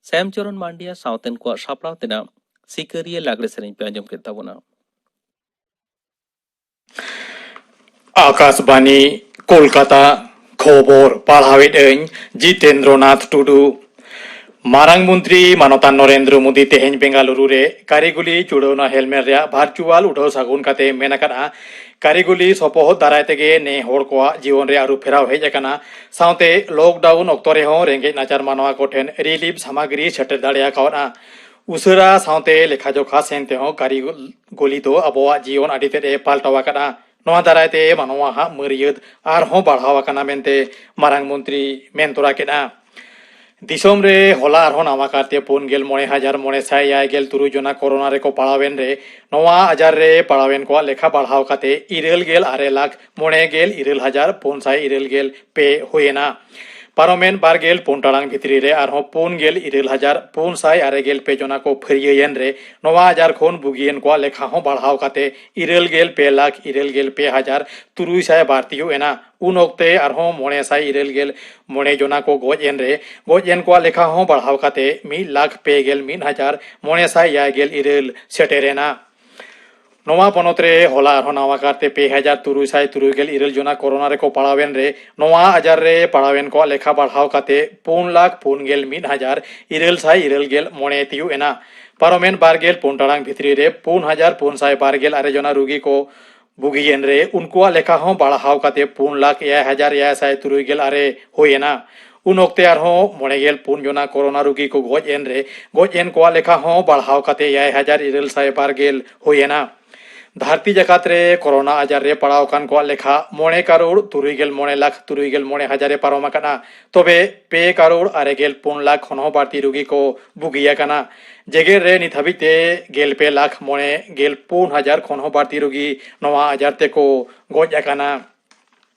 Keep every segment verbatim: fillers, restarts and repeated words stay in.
ᱥᱭᱟᱢ ᱪᱚᱨᱚᱱ ᱢᱟᱱᱰᱤᱭᱟ ᱥᱟᱶᱛᱮᱱ ᱠᱚᱣᱟᱜ ᱥᱟᱯᱲᱟᱣ ᱛᱮᱱᱟᱜ ᱥᱤᱠᱟᱹᱨᱤᱭᱟᱹ ᱞᱟᱜᱽᱲᱮ ᱥᱮᱨᱮᱧ ᱯᱮ ᱟᱸᱡᱚᱢ ᱠᱮᱫ ᱛᱟᱵᱚᱱᱟ᱾ ᱟᱠᱟᱥᱵᱟᱱᱤ, ᱠᱳᱞᱠᱟᱛᱟ᱾ ᱠᱷᱚᱵᱚᱨ ᱯᱟᱲᱦᱟᱣᱮᱫ ᱟᱹᱧ ᱡᱤᱛᱮᱱᱫᱨᱚᱱᱟᱛᱷ ᱴᱩᱰᱩ᱾ ᱢᱟᱨᱟᱝ ᱢᱚᱱᱛᱨᱤ ᱢᱟᱱᱚᱛᱟᱱ ᱱᱚᱨᱮᱱᱫᱨᱚ ᱢᱳᱫᱤ ᱛᱮᱦᱮᱧ ᱵᱮᱝᱜᱟᱞᱩᱨᱩ ᱨᱮ ᱠᱟᱹᱨᱤᱜᱚᱞᱤ ᱪᱩᱲᱟᱹᱣᱱᱟ ᱦᱮᱞᱢᱮᱞ ᱨᱮᱭᱟᱜ ᱵᱷᱟᱨᱪᱩᱣᱟᱞ ᱩᱰᱷᱟᱹᱣ ᱥᱟᱹᱜᱩᱱ ᱠᱟᱛᱮ ᱢᱮᱱ ᱟᱠᱟᱫᱼᱟ, ᱠᱟᱹᱨᱤᱜᱚᱞᱤ ᱥᱚᱯᱚᱦᱚᱫ ᱫᱟᱨᱟᱭ ᱛᱮᱜᱮ ᱱᱮ ᱦᱚᱲ ᱠᱚᱣᱟᱜ ᱡᱤᱭᱚᱱ ᱨᱮ ᱟᱹᱨᱩ ᱯᱷᱮᱨᱟᱣ ᱦᱮᱡ ᱟᱠᱟᱱᱟ᱾ ᱥᱟᱶᱛᱮ ᱞᱚᱠᱰᱟᱣᱩᱱ ᱚᱠᱛᱚ ᱨᱮᱦᱚᱸ ᱨᱮᱸᱜᱮᱡ ᱱᱟᱪᱟᱨ ᱢᱟᱱᱣᱟ ᱠᱚᱴᱷᱮᱱ ᱨᱤᱞᱤᱯ ᱥᱟᱢᱟᱜᱨᱤ ᱥᱮᱴᱮᱨ ᱫᱟᱲᱮ ᱟᱠᱟᱣᱫᱼᱟ᱾ ᱩᱥᱟᱹᱨᱟ ᱥᱟᱶᱛᱮ ᱞᱮᱠᱷᱟ ᱡᱚᱠᱷᱟ ᱥᱮᱱ ᱛᱮᱦᱚᱸ ᱠᱟᱹᱨᱤᱜᱚᱞᱤ ᱫᱚ ᱟᱵᱚᱣᱟᱜ ᱡᱤᱭᱚᱱ ᱟᱹᱰᱤ ᱛᱮᱫ ᱮ ᱯᱟᱞᱴᱟᱣ ᱟᱠᱟᱫᱼᱟ᱾ ᱱᱚᱣᱟ ᱫᱟᱨᱟᱭ ᱛᱮ ᱢᱟᱱᱣᱟ ᱦᱟᱜ ᱢᱟᱹᱨᱭᱟᱹᱫ ᱟᱨᱦᱚᱸ ᱵᱟᱲᱦᱟᱣ ᱟᱠᱟᱱᱟ ᱢᱮᱱᱛᱮ ᱢᱟᱨᱟᱝ ᱢᱚᱱᱛᱨᱤ ᱢᱮᱱ ᱛᱚᱨᱟ ᱠᱮᱫᱼᱟ᱾ ᱫᱤᱥᱚᱢ ᱨᱮ ᱦᱚᱞᱟ ᱟᱨᱦᱚᱸ ᱱᱟᱣᱟ ᱠᱟᱨᱛᱮ ᱯᱩᱱ ᱜᱮᱞ ᱢᱚᱬᱮ ᱦᱟᱡᱟᱨ ᱢᱚᱬᱮ ᱥᱟᱭ ᱮᱭᱟᱭ ᱜᱮᱞ ᱛᱩᱨᱩᱭ ᱡᱚᱱᱟ ᱠᱳᱨᱳᱱᱟ ᱨᱮᱠᱚ ᱯᱟᱲᱟᱣᱮᱱ ᱨᱮ, ᱱᱚᱣᱟ ᱟᱡᱟᱨ ᱨᱮ ᱯᱟᱲᱟᱣᱮᱱ ᱠᱚᱣᱟᱜ ᱞᱮᱠᱷᱟ ᱵᱟᱲᱦᱟᱣ ᱠᱟᱛᱮ ᱤᱨᱟᱹᱞ ᱜᱮᱞ ᱟᱨᱮ ᱞᱟᱠᱷ ᱢᱚᱬᱮ ᱜᱮᱞ ᱤᱨᱟᱹᱞ ᱦᱟᱡᱟᱨ ᱯᱩᱱ ᱥᱟᱭ ᱤᱨᱟᱹᱞ ᱜᱮᱞ ᱯᱮ ᱦᱩᱭᱮᱱᱟ᱾ ᱯᱟᱨᱚᱢᱮᱱ ᱵᱟᱨ ᱜᱮᱞ ᱯᱩᱱ ᱴᱟᱲᱟᱝ ᱵᱷᱤᱛᱨᱤ ᱨᱮ ᱟᱨᱦᱚᱸ ᱯᱩᱱ ᱜᱮᱞ ᱤᱨᱟᱹᱞ ᱦᱟᱡᱟᱨ ᱯᱩᱱ ᱥᱟᱭ ᱟᱨᱮ ᱜᱮᱞ ᱯᱮ ᱡᱚᱱᱟ ᱠᱚ ᱯᱷᱟᱹᱨᱭᱟᱹᱭᱮᱱ ᱨᱮ, ᱱᱚᱣᱟ ᱟᱡᱟᱨ ᱠᱷᱚᱱ ᱵᱩᱜᱤᱭᱮᱱ ᱠᱚᱣᱟᱜ ᱞᱮᱠᱷᱟ ᱦᱚᱸ ᱵᱟᱲᱦᱟᱣ ᱠᱟᱛᱮ ᱤᱨᱟᱹᱞ ᱜᱮᱞ ᱯᱮ ᱞᱟᱠᱷ ᱤᱨᱟᱹᱞ ᱜᱮᱞ ᱯᱮ ᱦᱟᱡᱟᱨ ᱛᱩᱨᱩᱭ ᱥᱟᱭ ᱵᱟᱹᱲᱛᱤ ᱮᱱᱟ᱾ ᱩᱱ ᱚᱠᱛᱮ ᱟᱨᱦᱚᱸ ᱢᱚᱬᱮ ᱥᱟᱭ ᱤᱨᱟᱹᱞ ᱜᱮᱞ ᱢᱚᱬᱮ ᱡᱚᱱᱟ ᱠᱚ ᱜᱚᱡ ᱮᱱ ᱨᱮ, ᱜᱚᱡ ᱮᱱ ᱠᱚᱣᱟᱜ ᱞᱮᱠᱷᱟ ᱦᱚᱸ ᱵᱟᱲᱦᱟᱣ ᱠᱟᱛᱮ ᱢᱤᱫ ᱞᱟᱠᱷ ᱯᱮ ᱜᱮᱞ ᱢᱤᱫ ᱦᱟᱡᱟᱨ ᱢᱚᱬᱮ ᱥᱟᱭ ᱮᱭᱟᱭ ᱜᱮᱞ ᱤᱨᱟᱹᱞ ᱥᱮᱴᱮᱨ ᱮᱱᱟ᱾ ᱱᱚᱣᱟ ᱯᱚᱱᱚᱛ ᱨᱮ ᱦᱚᱞᱟ ᱟᱨᱦᱚᱸ ᱱᱟᱣᱟ ᱠᱟᱨᱛᱮ ᱯᱮ ᱦᱟᱡᱟᱨ ᱛᱩᱨᱩᱭ ᱥᱟᱭ ᱛᱩᱨᱩᱭ ᱜᱮᱞ ᱤᱨᱟᱹᱞ ᱡᱚᱱᱟ ᱠᱳᱨᱳᱱᱟ ᱨᱮᱠᱚ ᱯᱟᱲᱟᱣᱮᱱ ᱨᱮ, ᱱᱚᱣᱟ ᱟᱡᱟᱨ ᱨᱮ ᱯᱟᱲᱟᱣᱮᱱ ᱠᱚᱣᱟᱜ ᱞᱮᱠᱷᱟ ᱵᱟᱲᱦᱟᱣ ᱠᱟᱛᱮ ᱯᱩᱱ ᱞᱟᱠᱷ ᱯᱩᱱ ᱜᱮᱞ ᱢᱤᱫ ᱦᱟᱡᱟᱨ ᱤᱨᱟᱹᱞ ᱥᱟᱭ ᱤᱨᱟᱹᱞ ᱜᱮᱞ ᱢᱚᱬᱮ ᱛᱤᱭᱩᱜ ᱮᱱᱟ᱾ ᱯᱟᱨᱚᱢᱮᱱ ᱵᱟᱨ ᱜᱮᱞ ᱯᱩᱱ ᱴᱟᱲᱟᱝ ᱵᱷᱤᱛᱨᱤ ᱨᱮ ᱯᱩᱱ ᱦᱟᱡᱟᱨ ᱯᱩᱱ ᱥᱟᱭ ᱵᱟᱨ ᱜᱮᱞ ᱟᱨᱮ ᱡᱚᱱᱟ ᱨᱩᱜᱤ ᱠᱚ ᱵᱩᱜᱤᱭᱮᱱ ᱨᱮ, ᱩᱱᱠᱩᱣᱟᱜ ᱞᱮᱠᱷᱟ ᱦᱚᱸ ᱵᱟᱲᱦᱟᱣ ᱠᱟᱛᱮ ᱯᱩᱱ ᱞᱟᱠᱷ ᱮᱭᱟᱭ ᱦᱟᱡᱟᱨ ᱮᱭᱟᱭ ᱥᱟᱭ ᱛᱩᱨᱩᱭ ᱜᱮᱞ ᱟᱨᱮ ᱦᱩᱭ ᱮᱱᱟ᱾ ᱩᱱ ᱚᱠᱛᱮ ᱟᱨᱦᱚᱸ ᱢᱚᱬᱮ ᱜᱮᱞ ᱯᱩᱱ ᱡᱚᱱᱟ ᱠᱳᱨᱳᱱᱟ ᱨᱩᱜᱤ ᱠᱚ ᱜᱚᱡ ᱮᱱ ᱨᱮ, ᱜᱚᱡ ᱮᱱ ᱠᱚᱣᱟᱜ ᱞᱮᱠᱷᱟ ᱦᱚᱸ ᱵᱟᱲᱦᱟᱣ ᱠᱟᱛᱮ ᱮᱭᱟᱭ ᱦᱟᱡᱟᱨ ᱤᱨᱟᱹᱞ ᱥᱟᱭ ᱵᱟᱨ ᱜᱮᱞ ᱦᱩᱭ ᱮᱱᱟ᱾ ᱫᱷᱟᱹᱨᱛᱤ ᱡᱟᱠᱟᱛ ᱨᱮ ᱠᱳᱨᱳᱱᱟ ᱟᱡᱟᱨ ᱨᱮ ᱯᱟᱲᱟᱣ ᱟᱠᱟᱱ ᱠᱚᱣᱟᱜ ᱞᱮᱠᱷᱟ ᱢᱚᱬᱮ ᱠᱟᱨᱳᱲ ᱛᱩᱨᱩᱭ ᱜᱮᱞ ᱢᱚᱬᱮ ᱞᱟᱠᱷ ᱛᱩᱨᱩᱭ ᱜᱮᱞ ᱢᱚᱬᱮ ᱦᱟᱡᱟᱨ ᱮ ᱯᱟᱨᱚᱢ ᱟᱠᱟᱱᱟ᱾ ᱛᱚᱵᱮ ᱯᱮ ᱠᱟᱨᱳᱲ ᱟᱨᱮ ᱜᱮᱞ ᱯᱩᱱ ᱞᱟᱠᱷ ᱠᱷᱚᱱ ᱦᱚᱸ ᱵᱟᱹᱲᱛᱤ ᱨᱩᱜᱤ ᱠᱚ ᱵᱩᱜᱤ ᱟᱠᱟᱱᱟ᱾ ᱡᱮᱜᱮᱛ ᱨᱮ ᱱᱤᱛ ᱦᱟᱹᱵᱤᱡ ᱛᱮ ᱜᱮᱞ ᱯᱮ ᱞᱟᱠᱷ ᱢᱚᱬᱮ ᱜᱮᱞ ᱯᱩᱱ ᱦᱟᱡᱟᱨ ᱠᱷᱚᱱ ᱦᱚᱸ ᱵᱟᱹᱲᱛᱤ ᱨᱩᱜᱤ ᱱᱚᱣᱟ ᱟᱡᱟᱨ ᱛᱮᱠᱚ ᱜᱚᱡ ᱟᱠᱟᱱᱟ᱾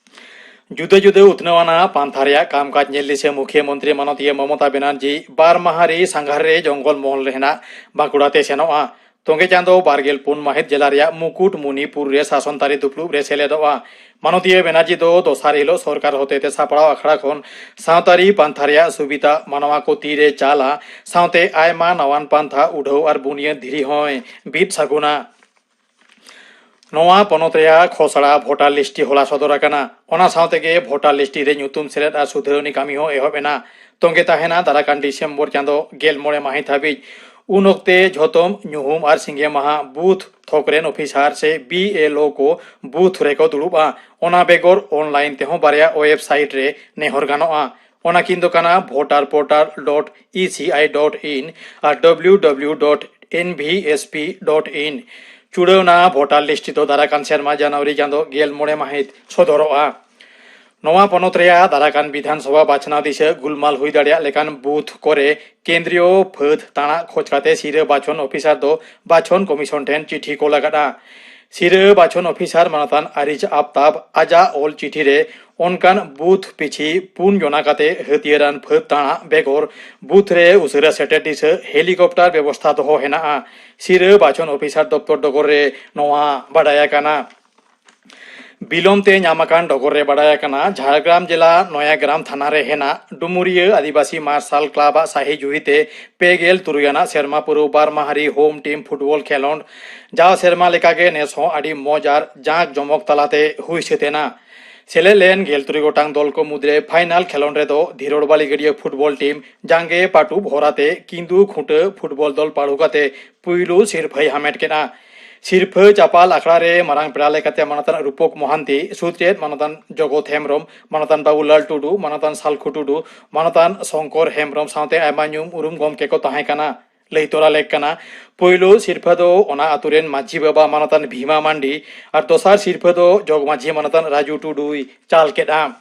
ᱡᱩᱫᱟᱹ ᱡᱩᱫᱟᱹ ᱩᱛᱱᱟᱹᱣ ᱟᱱᱟᱜ ᱯᱟᱱᱛᱷᱟ ᱨᱮᱭᱟᱜ ᱠᱟᱢᱠᱟᱡᱽ ᱧᱮᱞ ᱫᱤᱥᱟᱹ ᱢᱩᱠᱷᱤᱭᱟᱹ ᱢᱚᱱᱛᱨᱤ ᱢᱟᱱᱚᱛᱤᱭᱟᱹ ᱢᱚᱢᱚᱛᱟ ᱵᱮᱱᱟᱨᱡᱤ ᱵᱟᱨ ᱢᱟᱦᱟ ᱨᱮ ᱥᱟᱸᱜᱷᱟᱨ ᱨᱮ ᱡᱚᱝᱜᱚᱞ ᱢᱚᱦᱚᱞ ᱨᱮ ᱦᱮᱱᱟᱜ ᱵᱟᱸᱠᱩᱲᱟ ᱛᱮ ᱥᱮᱱᱚᱜᱼᱟ᱾ ᱛᱚᱸᱜᱮ ᱪᱟᱸᱫᱚ ᱵᱟᱨᱜᱮᱞ ᱯᱩᱱ ᱢᱟᱹᱦᱤᱛ ᱡᱮᱞᱟ ᱨᱮᱭᱟᱜ ᱢᱩᱠᱩᱴᱢᱩᱱᱤᱯᱩᱨ ᱨᱮ ᱥᱟᱥᱚᱱ ᱛᱟᱹᱨᱤ ᱫᱩᱯᱲᱩᱵ ᱨᱮ ᱥᱮᱞᱮᱫᱚᱜᱼᱟ᱾ ᱢᱟᱱᱚᱛᱤᱭᱟᱹ ᱵᱮᱱᱟᱨᱡᱤ ᱫᱚ ᱫᱚᱥᱟᱨ ᱦᱤᱞᱳᱜ ᱥᱚᱨᱠᱟᱨ ᱦᱚᱛᱮᱛᱮ ᱥᱟᱯᱲᱟᱣ ᱟᱠᱷᱲᱟ ᱠᱷᱚᱱ ᱥᱟᱶᱛᱟᱨᱤ ᱯᱟᱱᱛᱷᱟ ᱨᱮᱭᱟᱜ ᱥᱩᱵᱤᱫᱷᱟ ᱢᱟᱱᱣᱟ ᱠᱚ ᱛᱤᱨᱮ ᱪᱟᱞᱟ ᱥᱟᱶᱛᱮ ᱟᱭᱢᱟ ᱱᱟᱣᱟᱱ ᱯᱟᱱᱛᱷᱟ ᱩᱰᱷᱟᱹᱣ ᱟᱨ ᱵᱩᱱᱤᱭᱟᱹᱫ ᱫᱷᱤᱨᱤ ᱦᱚᱸᱭ ᱵᱤᱫ ᱥᱟᱹᱜᱩᱱᱟ᱾ ᱱᱚᱣᱟ ᱯᱚᱱᱚᱛ ᱨᱮᱭᱟᱜ ᱠᱷᱚᱥᱲᱟ ᱵᱷᱳᱴᱟᱨ ᱞᱤᱥᱴ ᱦᱚᱞᱟ ᱥᱚᱫᱚᱨ ᱟᱠᱟᱱᱟ᱾ ᱚᱱᱟ ᱥᱟᱶᱛᱮᱜᱮ ᱵᱷᱳᱴᱟᱨ ᱞᱤᱥᱴ ᱨᱮ ᱧᱩᱛᱩᱢ ᱥᱮᱞᱮᱫ ᱟᱨ ᱥᱩᱫᱷᱨᱟᱹᱣᱱᱤ ᱠᱟᱹᱢᱤ ᱦᱚᱸ ᱮᱦᱚᱵ ᱮᱱᱟ᱾ ᱛᱚᱸᱜᱮ ᱛᱟᱦᱮᱱᱟ ᱫᱟᱨᱟᱠᱟᱱ ᱰᱤᱥᱮᱢᱵᱚᱨ ᱪᱟᱸᱫᱚ ᱜᱮᱞ ᱢᱚᱬᱮ ᱢᱟᱹᱦᱤᱛ ᱦᱟᱹᱵᱤᱡ᱾ ᱩᱱ ᱚᱠᱛᱮ ᱡᱷᱚᱛᱚᱢ ᱧᱩᱦᱩᱢ ᱟᱨ ᱥᱤᱸᱜᱮ ᱢᱟᱦᱟ ᱵᱩᱛᱷ ᱛᱷᱚᱠ ᱨᱮᱱ ᱚᱯᱷᱤᱥᱟᱨ ᱥᱮ ᱵᱤ ᱮᱞ ᱳ ᱠᱚ ᱵᱩᱛᱷ ᱨᱮᱠᱚ ᱫᱩᱲᱩᱵᱼᱟ᱾ ᱚᱱᱟ ᱵᱮᱜᱚᱨ ᱚᱱᱞᱟᱭᱤᱱ ᱛᱮᱦᱚᱸ ᱵᱟᱨᱭᱟ ᱳᱭᱮᱵᱥᱟᱭᱤᱴ ᱨᱮ ᱱᱮᱦᱚᱨ ᱜᱟᱱᱚᱜᱼᱟ᱾ ᱚᱱᱟ ᱠᱤᱱ ᱫᱚ ᱠᱟᱱᱟ voter portal dot E C I dot in R W W W dot N V S P dot in᱾ ᱪᱩᱲᱟᱹᱣᱱᱟ ᱵᱷᱳᱴᱟᱨ ᱞᱤᱥᱴ ᱫᱚ ᱫᱟᱨᱟᱠᱟᱱ ᱥᱮᱨᱢᱟ ᱡᱟᱱᱩᱣᱟᱨᱤ ᱪᱟᱸᱫᱚ ᱜᱮᱞ ᱢᱚᱬᱮ ᱢᱟᱹᱦᱤᱛ ᱥᱚᱫᱚᱨᱚᱜᱼᱟ᱾ ᱱᱚᱣᱟ ᱯᱚᱱᱚᱛ ᱨᱮᱭᱟᱜ ᱫᱟᱨᱟᱠᱟᱱ ᱵᱤᱫᱷᱟᱱ ᱥᱚᱵᱷᱟ ᱵᱟᱪᱷᱱᱟᱣ ᱫᱤᱥᱟᱹ ᱜᱩᱞᱢᱟᱞ ᱦᱩᱭ ᱫᱟᱲᱮᱭᱟᱜ ᱞᱮᱠᱟᱱ ᱵᱩᱛᱷ ᱠᱚᱨᱮ ᱠᱮᱱᱫᱨᱤᱭᱚ ᱯᱷᱟᱹᱫ ᱛᱟᱬᱟᱜ ᱠᱷᱚᱡᱽ ᱠᱟᱛᱮ ᱥᱤᱨᱟᱹ ᱵᱟᱪᱷᱚᱱ ᱚᱯᱷᱤᱥᱟᱨ ᱫᱚ ᱵᱟᱪᱷᱚᱱ ᱠᱚᱢᱤᱥᱚᱱ ᱴᱷᱮᱱ ᱪᱤᱴᱷᱤ ᱠᱚ ᱞᱟᱜᱟᱫᱼᱟ᱾ ᱥᱤᱨᱟᱹ ᱵᱟᱪᱷᱚᱱ ᱚᱯᱷᱤᱥᱟᱨ ᱢᱟᱱᱚᱛᱟᱱ ᱟᱨᱤᱡ ᱟᱯᱛᱟᱵ ᱟᱡᱟᱜ ᱚᱞ ᱪᱤᱴᱷᱤ ᱨᱮ ᱚᱱᱠᱟᱱ ᱵᱩᱛᱷ ᱯᱤᱪᱷᱤ ᱯᱩᱱ ᱡᱚᱱᱟ ᱠᱟᱛᱮ ᱦᱟᱹᱛᱭᱟᱹᱨᱟᱱ ᱯᱷᱟᱹᱫ ᱛᱟᱬᱟᱜ ᱵᱮᱜᱚᱨ ᱵᱩᱛᱷ ᱨᱮ ᱩᱥᱟᱹᱨᱟ ᱥᱮᱴᱮᱨ ᱫᱤᱥᱟᱹ ᱦᱮᱞᱤᱠᱚᱯᱴᱟᱨ ᱵᱮᱵᱚᱥᱛᱷᱟ ᱫᱚᱦᱚ ᱦᱮᱱᱟᱜᱼᱟ᱾ ᱥᱤᱨᱟᱹ ᱵᱟᱪᱷᱚᱱ ᱚᱯᱷᱤᱥᱟᱨ ᱫᱚᱯᱛᱚᱨ ᱰᱚᱜᱚᱨ ᱨᱮ ᱱᱚᱣᱟ ᱵᱟᱰᱟᱭ ᱟᱠᱟᱱᱟ᱾ ᱵᱤᱞᱚᱢ ᱛᱮ ᱧᱟᱢ ᱟᱠᱟᱱ ᱰᱚᱜᱚᱨ ᱨᱮ ᱵᱟᱰᱟᱭ ᱟᱠᱟᱱᱟ, ᱡᱷᱟᱲᱜᱨᱟᱢ ᱡᱮᱞᱟ ᱱᱚᱭᱟᱜᱨᱟᱢ ᱛᱷᱟᱱᱟ ᱨᱮ ᱦᱮᱱᱟᱜ ᱰᱩᱢᱩᱨᱤᱭᱟᱹ ᱟᱹᱫᱤᱵᱟᱹᱥᱤ ᱢᱟᱨᱥᱟᱞ ᱠᱞᱟᱵᱽ ᱟᱜ ᱥᱟᱹᱦᱤ ᱡᱩᱦᱤ ᱛᱮ ᱯᱮ ᱜᱮᱞ ᱛᱩᱨᱩᱭ ᱟᱱᱟᱜ ᱥᱮᱨᱢᱟ ᱯᱩᱨᱟᱹᱣ ᱵᱟᱨ ᱢᱟᱦᱟᱨᱤ ᱦᱳᱢ ᱴᱤᱢ ᱯᱷᱩᱴᱵᱚᱞ ᱠᱷᱮᱞᱚᱸᱰ ᱡᱟᱣ ᱥᱮᱨᱢᱟ ᱞᱮᱠᱟᱜᱮ ᱱᱮᱥ ᱦᱚᱸ ᱟᱹᱰᱤ ᱢᱚᱡᱽ ᱟᱨ ᱡᱟᱸᱠ ᱡᱚᱢᱚᱠ ᱛᱟᱞᱟᱛᱮ ᱦᱩᱭ ᱥᱟᱹᱛ ᱮᱱᱟ᱾ ᱥᱮᱞᱮᱫ ᱞᱮᱱ ᱜᱮᱞ ᱛᱩᱨᱩᱭ ᱜᱚᱴᱟᱝ ᱫᱚᱞ ᱠᱚ ᱢᱩᱫᱽᱨᱮ ᱯᱷᱟᱭᱱᱟᱞ ᱠᱷᱮᱞᱚᱸᱰ ᱨᱮᱫᱚ ᱫᱷᱤᱨᱚᱲ ᱵᱟᱞᱤ ᱜᱟᱹᱰᱭᱟᱹ ᱯᱷᱩᱴᱵᱚᱞ ᱴᱤᱢ ᱡᱟᱸᱜᱮ ᱯᱟᱹᱴᱩᱵ ᱦᱚᱨᱟᱛᱮ ᱠᱤᱸᱫᱩ ᱠᱷᱩᱸᱴᱟᱹ ᱯᱷᱩᱴᱵᱚᱞ ᱫᱚᱞ ᱯᱟᱹᱲᱩ ᱠᱟᱛᱮ ᱯᱩᱭᱞᱩ ᱥᱤᱨᱯᱷᱟᱹᱭ ᱦᱟᱢᱮᱴ ᱠᱮᱫᱼᱟ᱾ ᱥᱤᱨᱯᱷᱟᱹ ᱪᱟᱯᱟᱞ ᱟᱠᱷᱲᱟ ᱨᱮ ᱢᱟᱨᱟᱝ ᱯᱮᱲᱟ ᱞᱮᱠᱟᱛᱮ ᱢᱟᱱᱚᱛᱟᱱ ᱨᱩᱯᱚᱠ ᱢᱚᱦᱟᱱᱛᱤ, ᱥᱩᱛᱨᱮᱛ ᱢᱟᱱᱚᱛᱟᱱ ᱡᱚᱜᱚᱛ ᱦᱮᱢᱵᱨᱚᱢ, ᱢᱟᱱᱚᱛᱟᱱ ᱵᱟᱵᱩᱞᱟᱞ ᱴᱩᱰᱩ, ᱢᱟᱱᱚᱛᱟᱱ ᱥᱟᱞᱠᱷᱩ ᱴᱩᱰᱩ, ᱢᱟᱱᱚᱛᱟᱱ ᱥᱚᱝᱠᱚᱨ ᱦᱮᱢᱵᱨᱚᱢ ᱥᱟᱶᱛᱮ ᱟᱭᱢᱟ ᱧᱩᱢ ᱩᱨᱩᱢ ᱜᱚᱢᱠᱮ ᱠᱚ ᱛᱟᱦᱮᱸ ᱠᱟᱱᱟ᱾ ᱞᱟᱹᱭ ᱛᱚᱨᱟ ᱞᱮᱠ ᱠᱟᱱᱟ, ᱯᱩᱭᱞᱩ ᱥᱤᱨᱯᱷᱟᱹ ᱫᱚ ᱚᱱᱟ ᱟᱛᱳ ᱨᱮᱱ ᱢᱟᱹᱡᱷᱤ ᱵᱟᱵᱟ ᱢᱟᱱᱚᱛᱟᱱ ᱵᱷᱤᱢᱟ ᱢᱟᱱᱰᱤ ᱟᱨ ᱫᱚᱥᱟᱨ ᱥᱤᱨᱯᱷᱟᱹ ᱫᱚ ᱡᱚᱜᱽ ᱢᱟᱹᱡᱷᱤ ᱢᱟᱱᱚᱛᱟᱱ ᱨᱟᱡᱩ ᱴᱩᱰᱩᱭ ᱪᱟᱞ ᱠᱮᱫᱼᱟ᱾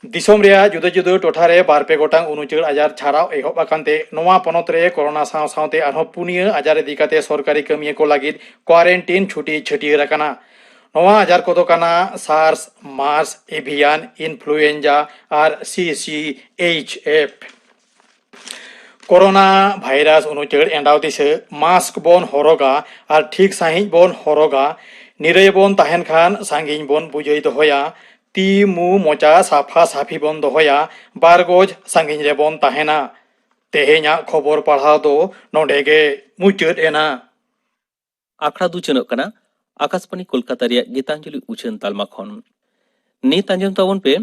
ᱫᱤᱥᱚᱢ ᱨᱮᱭᱟᱜ ᱡᱩᱫᱟᱹ ᱡᱩᱫᱟᱹ ᱴᱚᱴᱷᱟ ᱨᱮ ᱵᱟᱨ ᱯᱮ ᱜᱚᱴᱟᱝ ᱩᱱᱩᱪᱟᱹᱲ ᱟᱡᱟᱨ ᱪᱷᱟᱨᱟᱣ ᱮᱦᱚᱵ ᱟᱠᱟᱱ ᱛᱮ ᱱᱚᱣᱟ ᱯᱚᱱᱚᱛ ᱨᱮ ᱠᱳᱨᱳᱱᱟ ᱥᱟᱶ ᱥᱟᱶᱛᱮ ᱟᱨᱦᱚᱸ ᱯᱩᱱᱭᱟᱹ ᱟᱡᱟᱨ ᱤᱫᱤ ᱠᱟᱛᱮ ᱥᱚᱨᱠᱟᱨᱤ ᱠᱟᱹᱢᱤᱭᱟᱹ ᱠᱚ ᱞᱟᱹᱜᱤᱫ ᱠᱣᱟᱨᱮᱱᱴᱤᱱ ᱪᱷᱩᱴᱤ ᱪᱷᱟᱹᱴᱭᱟᱹᱨ ᱟᱠᱟᱱᱟ᱾ ᱱᱚᱣᱟ ᱟᱡᱟᱨ ᱠᱚᱫᱚ ᱠᱟᱱᱟ ᱥᱟᱨᱥ, ᱢᱟᱨᱥ, ᱮᱵᱷᱤᱭᱟᱱ ᱤᱱᱯᱷᱞᱩᱭᱮᱱᱡᱟ ᱟᱨ C C H F. Corona virus ᱩᱱᱩᱪᱟᱹᱲ ᱮᱸᱰᱟᱣ ᱫᱤᱥᱟᱹ ᱢᱟᱥᱠ ᱵᱚᱱ ᱦᱚᱨᱚᱜᱟ ᱟᱨ ᱴᱷᱤᱠ ᱥᱟᱺᱦᱤᱡ ᱵᱚᱱ ᱦᱚᱨᱚᱜᱟ᱾ ᱱᱤᱨᱟᱹᱭ ᱵᱚᱱ ᱛᱟᱦᱮᱱ ᱠᱷᱟᱱ ᱥᱟᱺᱜᱤᱧ ᱵᱚᱱ ᱵᱩᱡᱟᱹᱭ ᱫᱚᱦᱚᱭᱟ᱾ ᱛᱤ ᱢᱩ ᱢᱚᱪᱟ ᱥᱟᱯᱷᱟ ᱥᱟᱯᱷᱤ ᱵᱚᱱ ᱫᱚᱦᱚᱭᱟ᱾ ᱵᱟᱨ ᱜᱚᱡ ᱥᱟᱺᱜᱤᱧ ᱨᱮᱵᱚᱱ ᱛᱟᱦᱮᱱᱟ᱾ ᱛᱮᱦᱮᱧᱟᱜ ᱠᱷᱚᱵᱚᱨ ᱯᱟᱲᱦᱟᱣ ᱫᱚ ᱱᱚᱰᱮ ᱜᱮ ᱢᱩᱪᱟᱹᱫ ᱮᱱᱟ᱾ ᱟᱠᱷᱲᱟ ᱫᱚ ᱩᱪᱷᱟᱹᱱᱚᱜ ᱠᱟᱱᱟ ᱟᱠᱟᱥᱵᱟᱬᱤ ᱠᱳᱞᱠᱟᱛᱟ ᱨᱮᱭᱟᱜ ᱜᱤᱛᱟᱧᱡᱚᱞᱤ ᱩᱪᱷᱟᱹᱱ ᱛᱟᱞᱢᱟ ᱠᱷᱚᱱ᱾ ᱱᱤᱛ ᱟᱸᱡᱚᱢ ᱛᱟᱵᱚᱱ ᱯᱮ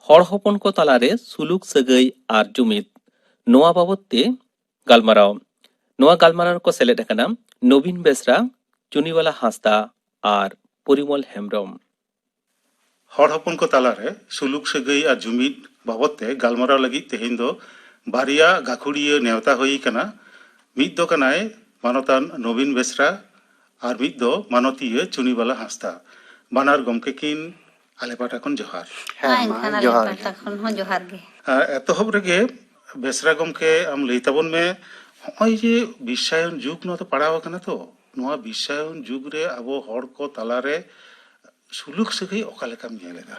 ᱦᱚᱲ ᱦᱚᱯᱚᱱ ᱠᱚ ᱛᱟᱞᱟᱨᱮ ᱥᱩᱞᱩᱠ ᱥᱟᱹᱜᱟᱹᱭ ᱟᱨ ᱡᱩᱢᱤᱫ, ᱱᱚᱣᱟ ᱵᱟᱵᱚᱛ ᱛᱮ ᱜᱟᱞᱢᱟᱨᱟᱣ᱾ ᱱᱚᱣᱟ ᱜᱟᱞᱢᱟᱨᱟᱣ ᱨᱮᱠᱚ ᱥᱮᱞᱮᱫ ᱟᱠᱟᱱᱟ ᱱᱚᱵᱤᱱ ᱵᱮᱥᱨᱟ, ᱪᱩᱱᱤᱵᱟᱞᱟ ᱦᱟᱸᱥᱫᱟ ᱟᱨ ᱯᱚᱨᱤᱢᱚᱞ ᱦᱮᱢᱵᱨᱚᱢ᱾ ᱦᱚᱲ ᱦᱚᱯᱚᱱ ᱠᱚ ᱛᱟᱞᱟᱨᱮ ᱥᱩᱞᱩᱠ ᱥᱟᱹᱜᱟᱹᱭ ᱟᱨ ᱡᱩᱢᱤᱫ ᱵᱟᱵᱚᱛ ᱛᱮ ᱜᱟᱞᱢᱟᱨᱟᱣ ᱞᱟᱹᱜᱤᱫ ᱛᱮᱦᱮᱧ ᱫᱚ ᱵᱟᱨᱭᱟ ᱜᱟᱹᱠᱷᱩᱲᱤᱭᱟᱹ ᱱᱮᱣᱛᱟ ᱦᱩᱭ ᱟᱠᱟᱱᱟ᱾ ᱢᱤᱫ ᱫᱚ ᱠᱟᱱᱟᱭ ᱢᱟᱱᱚᱛᱟᱱ ᱱᱚᱵᱤᱱ ᱵᱮᱥᱨᱟ ᱟᱨ ᱢᱤᱫ ᱫᱚ ᱢᱟᱱᱚᱛᱤᱭᱟᱹ ᱪᱩᱱᱤᱵᱟᱞᱟ ᱦᱟᱸᱥᱫᱟ᱾ ᱵᱟᱱᱟᱨ ᱜᱚᱢᱠᱮ ᱠᱤᱱ ᱟᱞᱮ ᱯᱟᱦᱴᱟ ᱠᱷᱚᱱ ᱡᱚᱦᱟᱨ᱾ ᱦᱮᱸ, ᱢᱟ, ᱮᱱᱠᱷᱟᱱ ᱟᱞᱮ ᱡᱚᱦᱟᱨ ᱯᱟᱦᱴᱟ ᱜᱮ᱾ ᱠᱷᱚᱱ ᱦᱚᱸ ᱡᱚᱦᱟᱨ ᱜᱮ᱾ ᱟᱨ ᱮᱛᱚᱦᱚᱵ ᱨᱮᱜᱮ ᱵᱮᱥᱨᱟ ᱜᱚᱢᱠᱮ, ᱟᱢ ᱞᱟᱹᱭ ᱛᱟᱵᱚᱱ ᱢᱮ, ᱱᱚᱜᱼᱚᱭ ᱡᱮ ᱵᱤᱥᱥᱟᱭᱚᱱ ᱡᱩᱜᱽ ᱱᱚᱣᱟ ᱫᱚ ᱯᱟᱲᱟᱣ ᱟᱠᱟᱱᱟ, ᱛᱚ ᱱᱚᱣᱟ ᱵᱤᱥᱥᱟᱭᱚᱱ ᱡᱩᱜᱽ ᱨᱮ ᱟᱵᱚ ᱦᱚᱲ ᱠᱚ ᱛᱟᱞᱟᱨᱮ ᱥᱩᱞᱩᱠ ᱥᱟᱹᱜᱟᱹᱭ ᱚᱠᱟ ᱞᱮᱠᱟᱢ ᱧᱮᱞ ᱮᱫᱟ?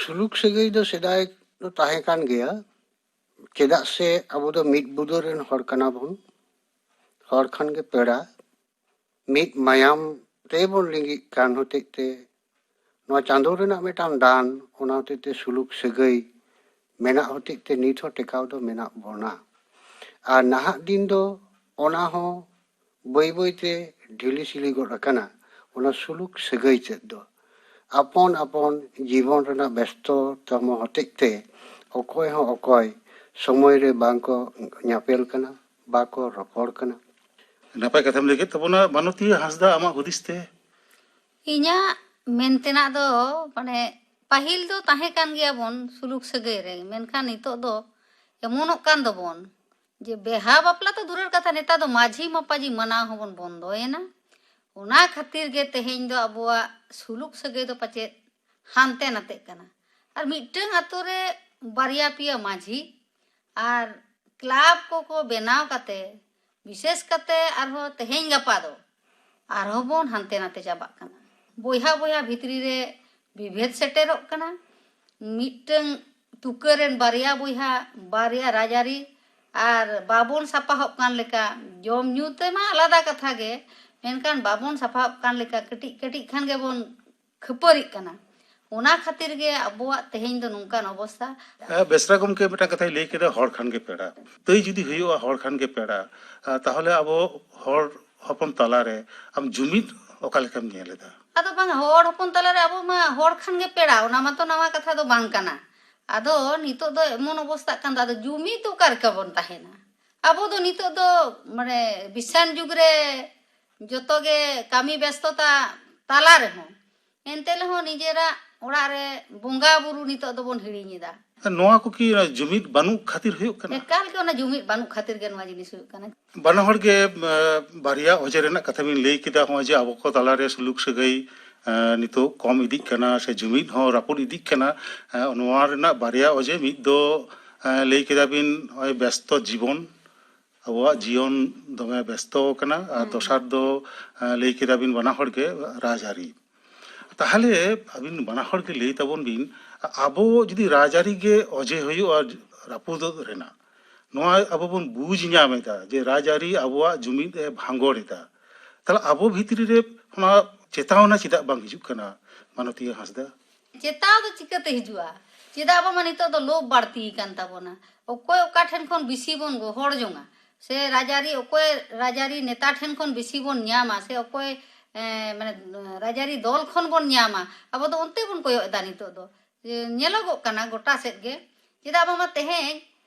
ᱥᱩᱞᱩᱠ ᱥᱟᱹᱜᱟᱹᱭ ᱫᱚ ᱥᱮᱫᱟᱭ ᱫᱚ ᱛᱟᱦᱮᱸ ᱠᱟᱱ ᱜᱮᱭᱟ, ᱪᱮᱫᱟᱜ ᱥᱮ ᱟᱵᱚ ᱫᱚ ᱢᱤᱫ ᱵᱩᱫᱟᱹ ᱨᱮᱱ ᱦᱚᱲ ᱠᱟᱱᱟ ᱵᱚᱱ᱾ ᱦᱚᱲ ᱠᱷᱟᱱ ᱜᱮ ᱯᱮᱲᱟ, ᱢᱤᱫ ᱢᱟᱭᱟᱢ ᱛᱮᱵᱚᱱ ᱞᱤᱸᱜᱤᱜ ᱠᱟᱱ ᱦᱚᱛᱮᱡ ᱛᱮ, ᱱᱚᱣᱟ ᱪᱟᱸᱫᱳ ᱨᱮᱱᱟᱜ ᱢᱤᱫᱴᱟᱝ ᱫᱟᱱ, ᱚᱱᱟ ᱦᱚᱛᱮᱡ ᱛᱮ ᱥᱩᱞᱩᱠ ᱥᱟᱹᱜᱟᱹᱭ ᱢᱮᱱᱟᱜ ᱦᱚᱛᱮᱡ ᱛᱮ ᱱᱤᱛ ᱦᱚᱸ ᱴᱮᱠᱟᱣ ᱫᱚ ᱢᱮᱱᱟᱜ ᱵᱚᱱᱟ᱾ ᱟᱨ ᱱᱟᱦᱟᱜ ᱫᱤᱱ ᱫᱚ ᱚᱱᱟ ᱦᱚᱸ ᱵᱟᱹᱭ ᱵᱟᱹᱭ ᱛᱮ ᱰᱷᱤᱞᱤ ᱥᱤᱞᱤ ᱜᱚᱫ ᱟᱠᱟᱱᱟ, ᱚᱱᱟ ᱥᱩᱞᱩᱠ ᱥᱟᱹᱜᱟᱹᱭ ᱛᱮᱫ ᱫᱚ᱾ ᱟᱯᱚᱱ ᱟᱯᱚᱱ ᱡᱤᱵᱚᱱ ᱨᱮᱱᱟᱜ ᱵᱮᱥᱛᱚ ᱛᱟᱢᱚ ᱦᱚᱛᱮᱡ ᱛᱮ ᱚᱠᱚᱭ ᱦᱚᱸ ᱚᱠᱚᱭ ᱥᱚᱢᱚᱭ ᱨᱮ ᱵᱟᱝ ᱠᱚ ᱧᱟᱯᱮᱞ ᱠᱟᱱᱟ, ᱵᱟᱠᱚ ᱨᱚᱯᱚᱲ ᱠᱟᱱᱟ᱾ ᱱᱟᱯᱟᱭ ᱠᱟᱛᱷᱟᱢ ᱞᱟᱹᱭ ᱠᱮᱫ ᱛᱟᱵᱚᱱᱟ᱾ ᱢᱟᱱᱚᱛᱤᱭᱟᱹ ᱦᱟᱸᱥᱫᱟ, ᱟᱢᱟᱜ ᱦᱩᱫᱤᱥ ᱛᱮ? ᱤᱧᱟᱹᱜ ᱢᱮᱱ ᱛᱮᱱᱟᱜ ᱫᱚ, ᱢᱟᱱᱮ, ᱯᱟᱹᱦᱤᱞ ᱫᱚ ᱛᱟᱦᱮᱸ ᱠᱟᱱ ᱜᱮᱭᱟ ᱵᱚᱱ ᱥᱩᱞᱩᱠ ᱥᱟᱹᱜᱟᱹᱭ ᱨᱮ, ᱢᱮᱱᱠᱷᱟᱱ ᱱᱤᱛᱚᱜ ᱫᱚ ᱮᱢᱚᱱᱚᱜ ᱠᱟᱱ ᱫᱚᱵᱚᱱ ᱡᱮ ᱵᱮᱦᱟ ᱵᱟᱯᱞᱟ ᱛᱚ ᱫᱩᱨᱮᱨ ᱠᱟᱛᱷᱟ, ᱱᱮᱛᱟᱨ ᱫᱚ ᱢᱟᱹᱡᱷᱤ ᱢᱟᱯᱟᱡᱷᱤ ᱢᱟᱱᱟᱣ ᱦᱚᱸᱵᱚᱱ ᱵᱚᱱᱫᱚᱭᱮᱱᱟ᱾ ᱚᱱᱟ ᱠᱷᱟᱹᱛᱤᱨ ᱜᱮ ᱛᱮᱦᱮᱧ ᱫᱚ ᱟᱵᱚᱣᱟᱜ ᱥᱩᱞᱩᱠ ᱥᱟᱹᱜᱟᱹᱭ ᱫᱚ ᱯᱟᱪᱮᱫ ᱦᱟᱱᱛᱮ ᱱᱟᱛᱮᱜ ᱠᱟᱱᱟ᱾ ᱟᱨ ᱢᱤᱫᱴᱟᱝ ᱟᱛᱳ ᱨᱮ ᱵᱟᱨᱭᱟ ᱯᱮᱭᱟ ᱢᱟᱹᱡᱷᱤ ᱟᱨ ᱠᱞᱟᱵᱽ ᱠᱚᱠᱚ ᱵᱮᱱᱟᱣ ᱠᱟᱛᱮ, ᱵᱤᱥᱮᱥ ᱠᱟᱛᱮ ᱟᱨᱦᱚᱸ ᱛᱮᱦᱮᱧ ᱜᱟᱯᱟ ᱫᱚ ᱟᱨᱦᱚᱸ ᱵᱚᱱ ᱦᱟᱱᱛᱮ ᱱᱟᱛᱮ ᱪᱟᱵᱟᱜ ᱠᱟᱱᱟ᱾ ᱵᱚᱭᱦᱟ ᱵᱚᱭᱦᱟ ᱵᱷᱤᱛᱨᱤ ᱨᱮ ᱵᱤᱵᱷᱮᱫ ᱥᱮᱴᱮᱨᱚᱜ ᱠᱟᱱᱟ᱾ ᱢᱤᱫᱴᱟᱝ ᱛᱩᱠᱟᱹ ᱨᱮᱱ ᱵᱟᱨᱭᱟ ᱵᱚᱭᱦᱟ, ᱵᱟᱨᱭᱟ ᱨᱟᱡᱽᱟᱹᱨᱤ ᱟᱨ ᱵᱟᱵᱚᱱ ᱥᱟᱯᱷᱟᱦᱚᱵ ᱠᱟᱱ ᱞᱮᱠᱟ᱾ ᱡᱚᱢ ᱧᱩ ᱛᱮᱢᱟ ᱟᱞᱟᱫᱟ ᱠᱟᱛᱷᱟ ᱜᱮ, ᱢᱮᱱᱠᱷᱟᱱ ᱵᱟᱵᱚᱱ ᱥᱟᱯᱷᱟᱦᱚᱵ ᱠᱟᱱ ᱞᱮᱠᱟ ᱠᱟᱹᱴᱤᱡ ᱠᱟᱹᱴᱤᱡ ᱠᱷᱟᱱ ᱜᱮᱵᱚᱱ ᱠᱷᱟᱹᱯᱟᱹᱨᱤᱜ ᱠᱟᱱᱟ᱾ ᱚᱱᱟ ᱠᱷᱟᱹᱛᱤᱨ ᱜᱮ ᱟᱵᱚᱣᱟᱜ ᱛᱮᱦᱮᱧ ᱫᱚ ᱱᱚᱝᱠᱟᱱ ᱚᱵᱚᱥᱛᱟ᱾ ᱦᱮᱸ, ᱵᱮᱥᱨᱟ ᱜᱚᱢᱠᱮ ᱢᱤᱫᱴᱟᱝ ᱠᱟᱛᱷᱟᱭ ᱞᱟᱹᱭ ᱠᱮᱫᱟ, "ᱦᱚᱲ ᱠᱷᱟᱱ ᱜᱮ ᱯᱮᱲᱟ᱾" ᱛᱟᱹᱭ ᱡᱩᱫᱤ ᱦᱩᱭᱩᱜᱼᱟ ᱦᱚᱲ ᱠᱷᱟᱱ ᱜᱮ ᱯᱮᱲᱟ, ᱟᱨ ᱛᱟᱦᱚᱞᱮ ᱟᱵᱚ ᱦᱚᱲ ᱦᱚᱯᱚᱱ ᱛᱟᱞᱟᱨᱮ ᱟᱢ ᱡᱩᱢᱤᱫ ᱚᱠᱟ ᱞᱮᱠᱟᱢ ᱧᱮᱞ ᱮᱫᱟ? ᱟᱫᱚ ᱵᱟᱝ, ᱦᱚᱲ ᱦᱚᱯᱚᱱ ᱛᱟᱞᱟᱨᱮ ᱟᱵᱚ ᱢᱟ ᱦᱚᱲ ᱠᱷᱟᱱ ᱜᱮ ᱯᱮᱲᱟ, ᱚᱱᱟ ᱢᱟᱛᱚ ᱱᱟᱣᱟ ᱠᱟᱛᱷᱟ ᱫᱚ ᱵᱟᱝ ᱠᱟᱱᱟ᱾ ᱟᱫᱚ ᱱᱤᱛᱚᱜ ᱫᱚ ᱮᱢᱚᱱ ᱚᱵᱚᱥᱛᱟᱜ ᱠᱟᱱ ᱫᱚ, ᱟᱫᱚ ᱡᱩᱢᱤᱫ ᱫᱚ ᱚᱠᱟ ᱨᱮᱠᱟ ᱵᱚᱱ ᱛᱟᱦᱮᱱᱟ? ᱟᱵᱚ ᱫᱚ ᱱᱤᱛᱚᱜ ᱫᱚ ᱢᱟᱱᱮ ᱵᱤᱥᱥᱟᱱ ᱡᱩᱜᱽ ᱨᱮ ᱡᱚᱛᱚ ᱜᱮ ᱠᱟᱹᱢᱤ ᱵᱮᱥᱛᱚᱛᱟ ᱛᱟᱞᱟ ᱨᱮᱦᱚᱸ, ᱮᱱᱛᱮ ᱨᱮᱦᱚᱸ ᱱᱤᱡᱮᱨᱟᱜ ᱚᱲᱟᱜ ᱨᱮ ᱵᱚᱸᱜᱟ ᱵᱩᱨᱩ ᱱᱤᱛᱚᱜ ᱫᱚᱵᱚᱱ ᱦᱤᱲᱤᱧ ᱮᱫᱟ᱾ ᱱᱚᱣᱟ ᱠᱚ ᱠᱤ ᱚᱱᱟ ᱡᱩᱢᱤᱫ ᱵᱟᱹᱱᱩᱜ ᱠᱷᱟᱹᱛᱤᱨ ᱦᱩᱭᱩᱜ ᱠᱟᱱᱟ? ᱮᱠᱟᱞ ᱜᱮ ᱚᱱᱟ ᱡᱩᱢᱤᱫ ᱵᱟᱹᱱᱩᱜ ᱠᱷᱟᱹᱛᱤᱨ ᱜᱮ ᱱᱚᱣᱟ ᱡᱤᱱᱤᱥ ᱦᱩᱭᱩᱜ ᱠᱟᱱᱟ᱾ ᱵᱟᱱᱟ ᱦᱚᱲ ᱜᱮ, ᱮ, ᱵᱟᱨᱭᱟ ᱚᱡᱮ ᱨᱮᱱᱟᱜ ᱠᱟᱛᱷᱟ ᱵᱤᱱ ᱞᱟᱹᱭ ᱠᱮᱫᱟ, ᱱᱚᱜᱼᱚᱭ ᱡᱮ ᱟᱵᱚ ᱠᱚ ᱛᱟᱞᱟᱨᱮ ᱥᱩᱞᱩᱠ ᱥᱟᱹᱜᱟᱹᱭ, ᱮ, ᱱᱤᱛᱚᱜ ᱠᱚᱢ ᱤᱫᱤᱜ ᱠᱟᱱᱟ ᱥᱮ ᱡᱩᱢᱤᱫ ᱦᱚᱸ ᱨᱟᱹᱯᱩᱫ ᱤᱫᱤᱜ ᱠᱟᱱᱟ᱾ ᱮ, ᱱᱚᱣᱟ ᱨᱮᱱᱟᱜ ᱵᱟᱨᱭᱟ ᱚᱡᱮ, ᱢᱤᱫ ᱫᱚ, ᱮ, ᱞᱟᱹᱭ ᱠᱮᱫᱟ ᱵᱤᱱ ᱱᱚᱜᱼᱚᱭ ᱵᱮᱥᱛᱚ ᱡᱤᱵᱚᱱ, ᱟᱵᱚᱣᱟᱜ ᱡᱤᱭᱚᱱ ᱫᱚᱢᱮ ᱵᱮᱥᱛᱚ ᱠᱟᱱᱟ, ᱟᱨ ᱦᱩᱸ᱾ ᱫᱚᱥᱟᱨ ᱫᱚ, ᱮ, ᱞᱟᱹᱭ ᱠᱮᱫᱟ ᱵᱤᱱ ᱵᱟᱱᱟ ᱦᱚᱲ ᱜᱮ ᱨᱟᱡᱽᱟᱹᱨᱤ᱾ ᱛᱟᱦᱚᱞᱮ ᱟᱹᱵᱤᱱ ᱵᱟᱱᱟ ᱦᱚᱲ ᱜᱮ ᱞᱟᱹᱭ ᱛᱟᱵᱚᱱ ᱵᱤᱱ, ᱟᱵᱚ ᱡᱩᱫᱤ ᱨᱟᱡᱽᱟᱹᱨᱤ ᱜᱮ ᱚᱡᱮ ᱦᱩᱭᱩᱜᱼᱟ ᱨᱟᱹᱯᱩᱫᱚᱜ ᱨᱮᱱᱟᱜ, ᱱᱚᱣᱟ ᱟᱵᱚ ᱵᱚᱱ ᱵᱩᱡᱽ ᱧᱟᱢ ᱮᱫᱟ ᱡᱮ ᱨᱟᱡᱽᱟᱹᱨᱤ ᱟᱵᱚᱣᱟᱜ ᱡᱩᱢᱤᱫ ᱮ ᱵᱷᱟᱸᱜᱚᱲ ᱮᱫᱟ, ᱛᱟᱦᱚᱞᱮ ᱟᱵᱚ ᱵᱷᱤᱛᱨᱤ ᱨᱮ ᱚᱱᱟ ᱪᱮᱛᱟᱣᱱᱟ ᱪᱮᱫᱟᱜ ᱵᱟᱝ ᱦᱤᱡᱩᱜ ᱠᱟᱱᱟ, ᱢᱟᱱᱚᱛᱤᱭᱟᱹ ᱦᱟᱸᱥᱫᱟ? ᱪᱮᱛᱟᱣ ᱫᱚ ᱪᱤᱠᱟᱹᱛᱮ ᱦᱤᱡᱩᱜᱼᱟ? ᱪᱮᱫᱟᱜ ᱵᱟᱝᱢᱟ ᱱᱤᱛᱚᱜ ᱫᱚ ᱞᱳᱵᱷ ᱵᱟᱹᱲᱛᱤ ᱟᱠᱟᱱ ᱛᱟᱵᱚᱱᱟ᱾ ᱚᱠᱚᱭ ᱚᱠᱟ ᱴᱷᱮᱱ ᱠᱷᱚᱱ ᱵᱮᱥᱤ ᱵᱚᱱ ᱜᱚᱦᱚᱲ ᱡᱚᱝᱟ, ᱥᱮ ᱨᱟᱡᱽᱟᱹᱨᱤ, ᱚᱠᱚᱭ ᱨᱟᱡᱽᱟᱹᱨᱤ ᱱᱮᱛᱟ ᱴᱷᱮᱱ ᱠᱷᱚᱱ ᱵᱮᱥᱤ ᱵᱚᱱ ᱧᱟᱢᱟ, ᱥᱮ ᱚᱠᱚᱭ, ᱮᱸ, ᱢᱟᱱᱮ, ᱨᱟᱡᱽᱟᱹᱨᱤ ᱫᱚᱞ ᱠᱷᱚᱱ ᱵᱚᱱ ᱧᱟᱢᱟ, ᱟᱵᱚ ᱫᱚ ᱚᱱᱛᱮ ᱵᱚᱱ ᱠᱚᱭᱚᱜ ᱮᱫᱟ ᱱᱤᱛᱚᱜ ᱫᱚ᱾ ᱡᱮ ᱧᱮᱞᱚᱜᱚᱜ ᱠᱟᱱᱟ ᱜᱚᱴᱟ ᱥᱮᱫ ᱜᱮ᱾ ᱪᱮᱫᱟᱜ ᱵᱟᱝᱢᱟ ᱛᱮᱦᱮᱧ,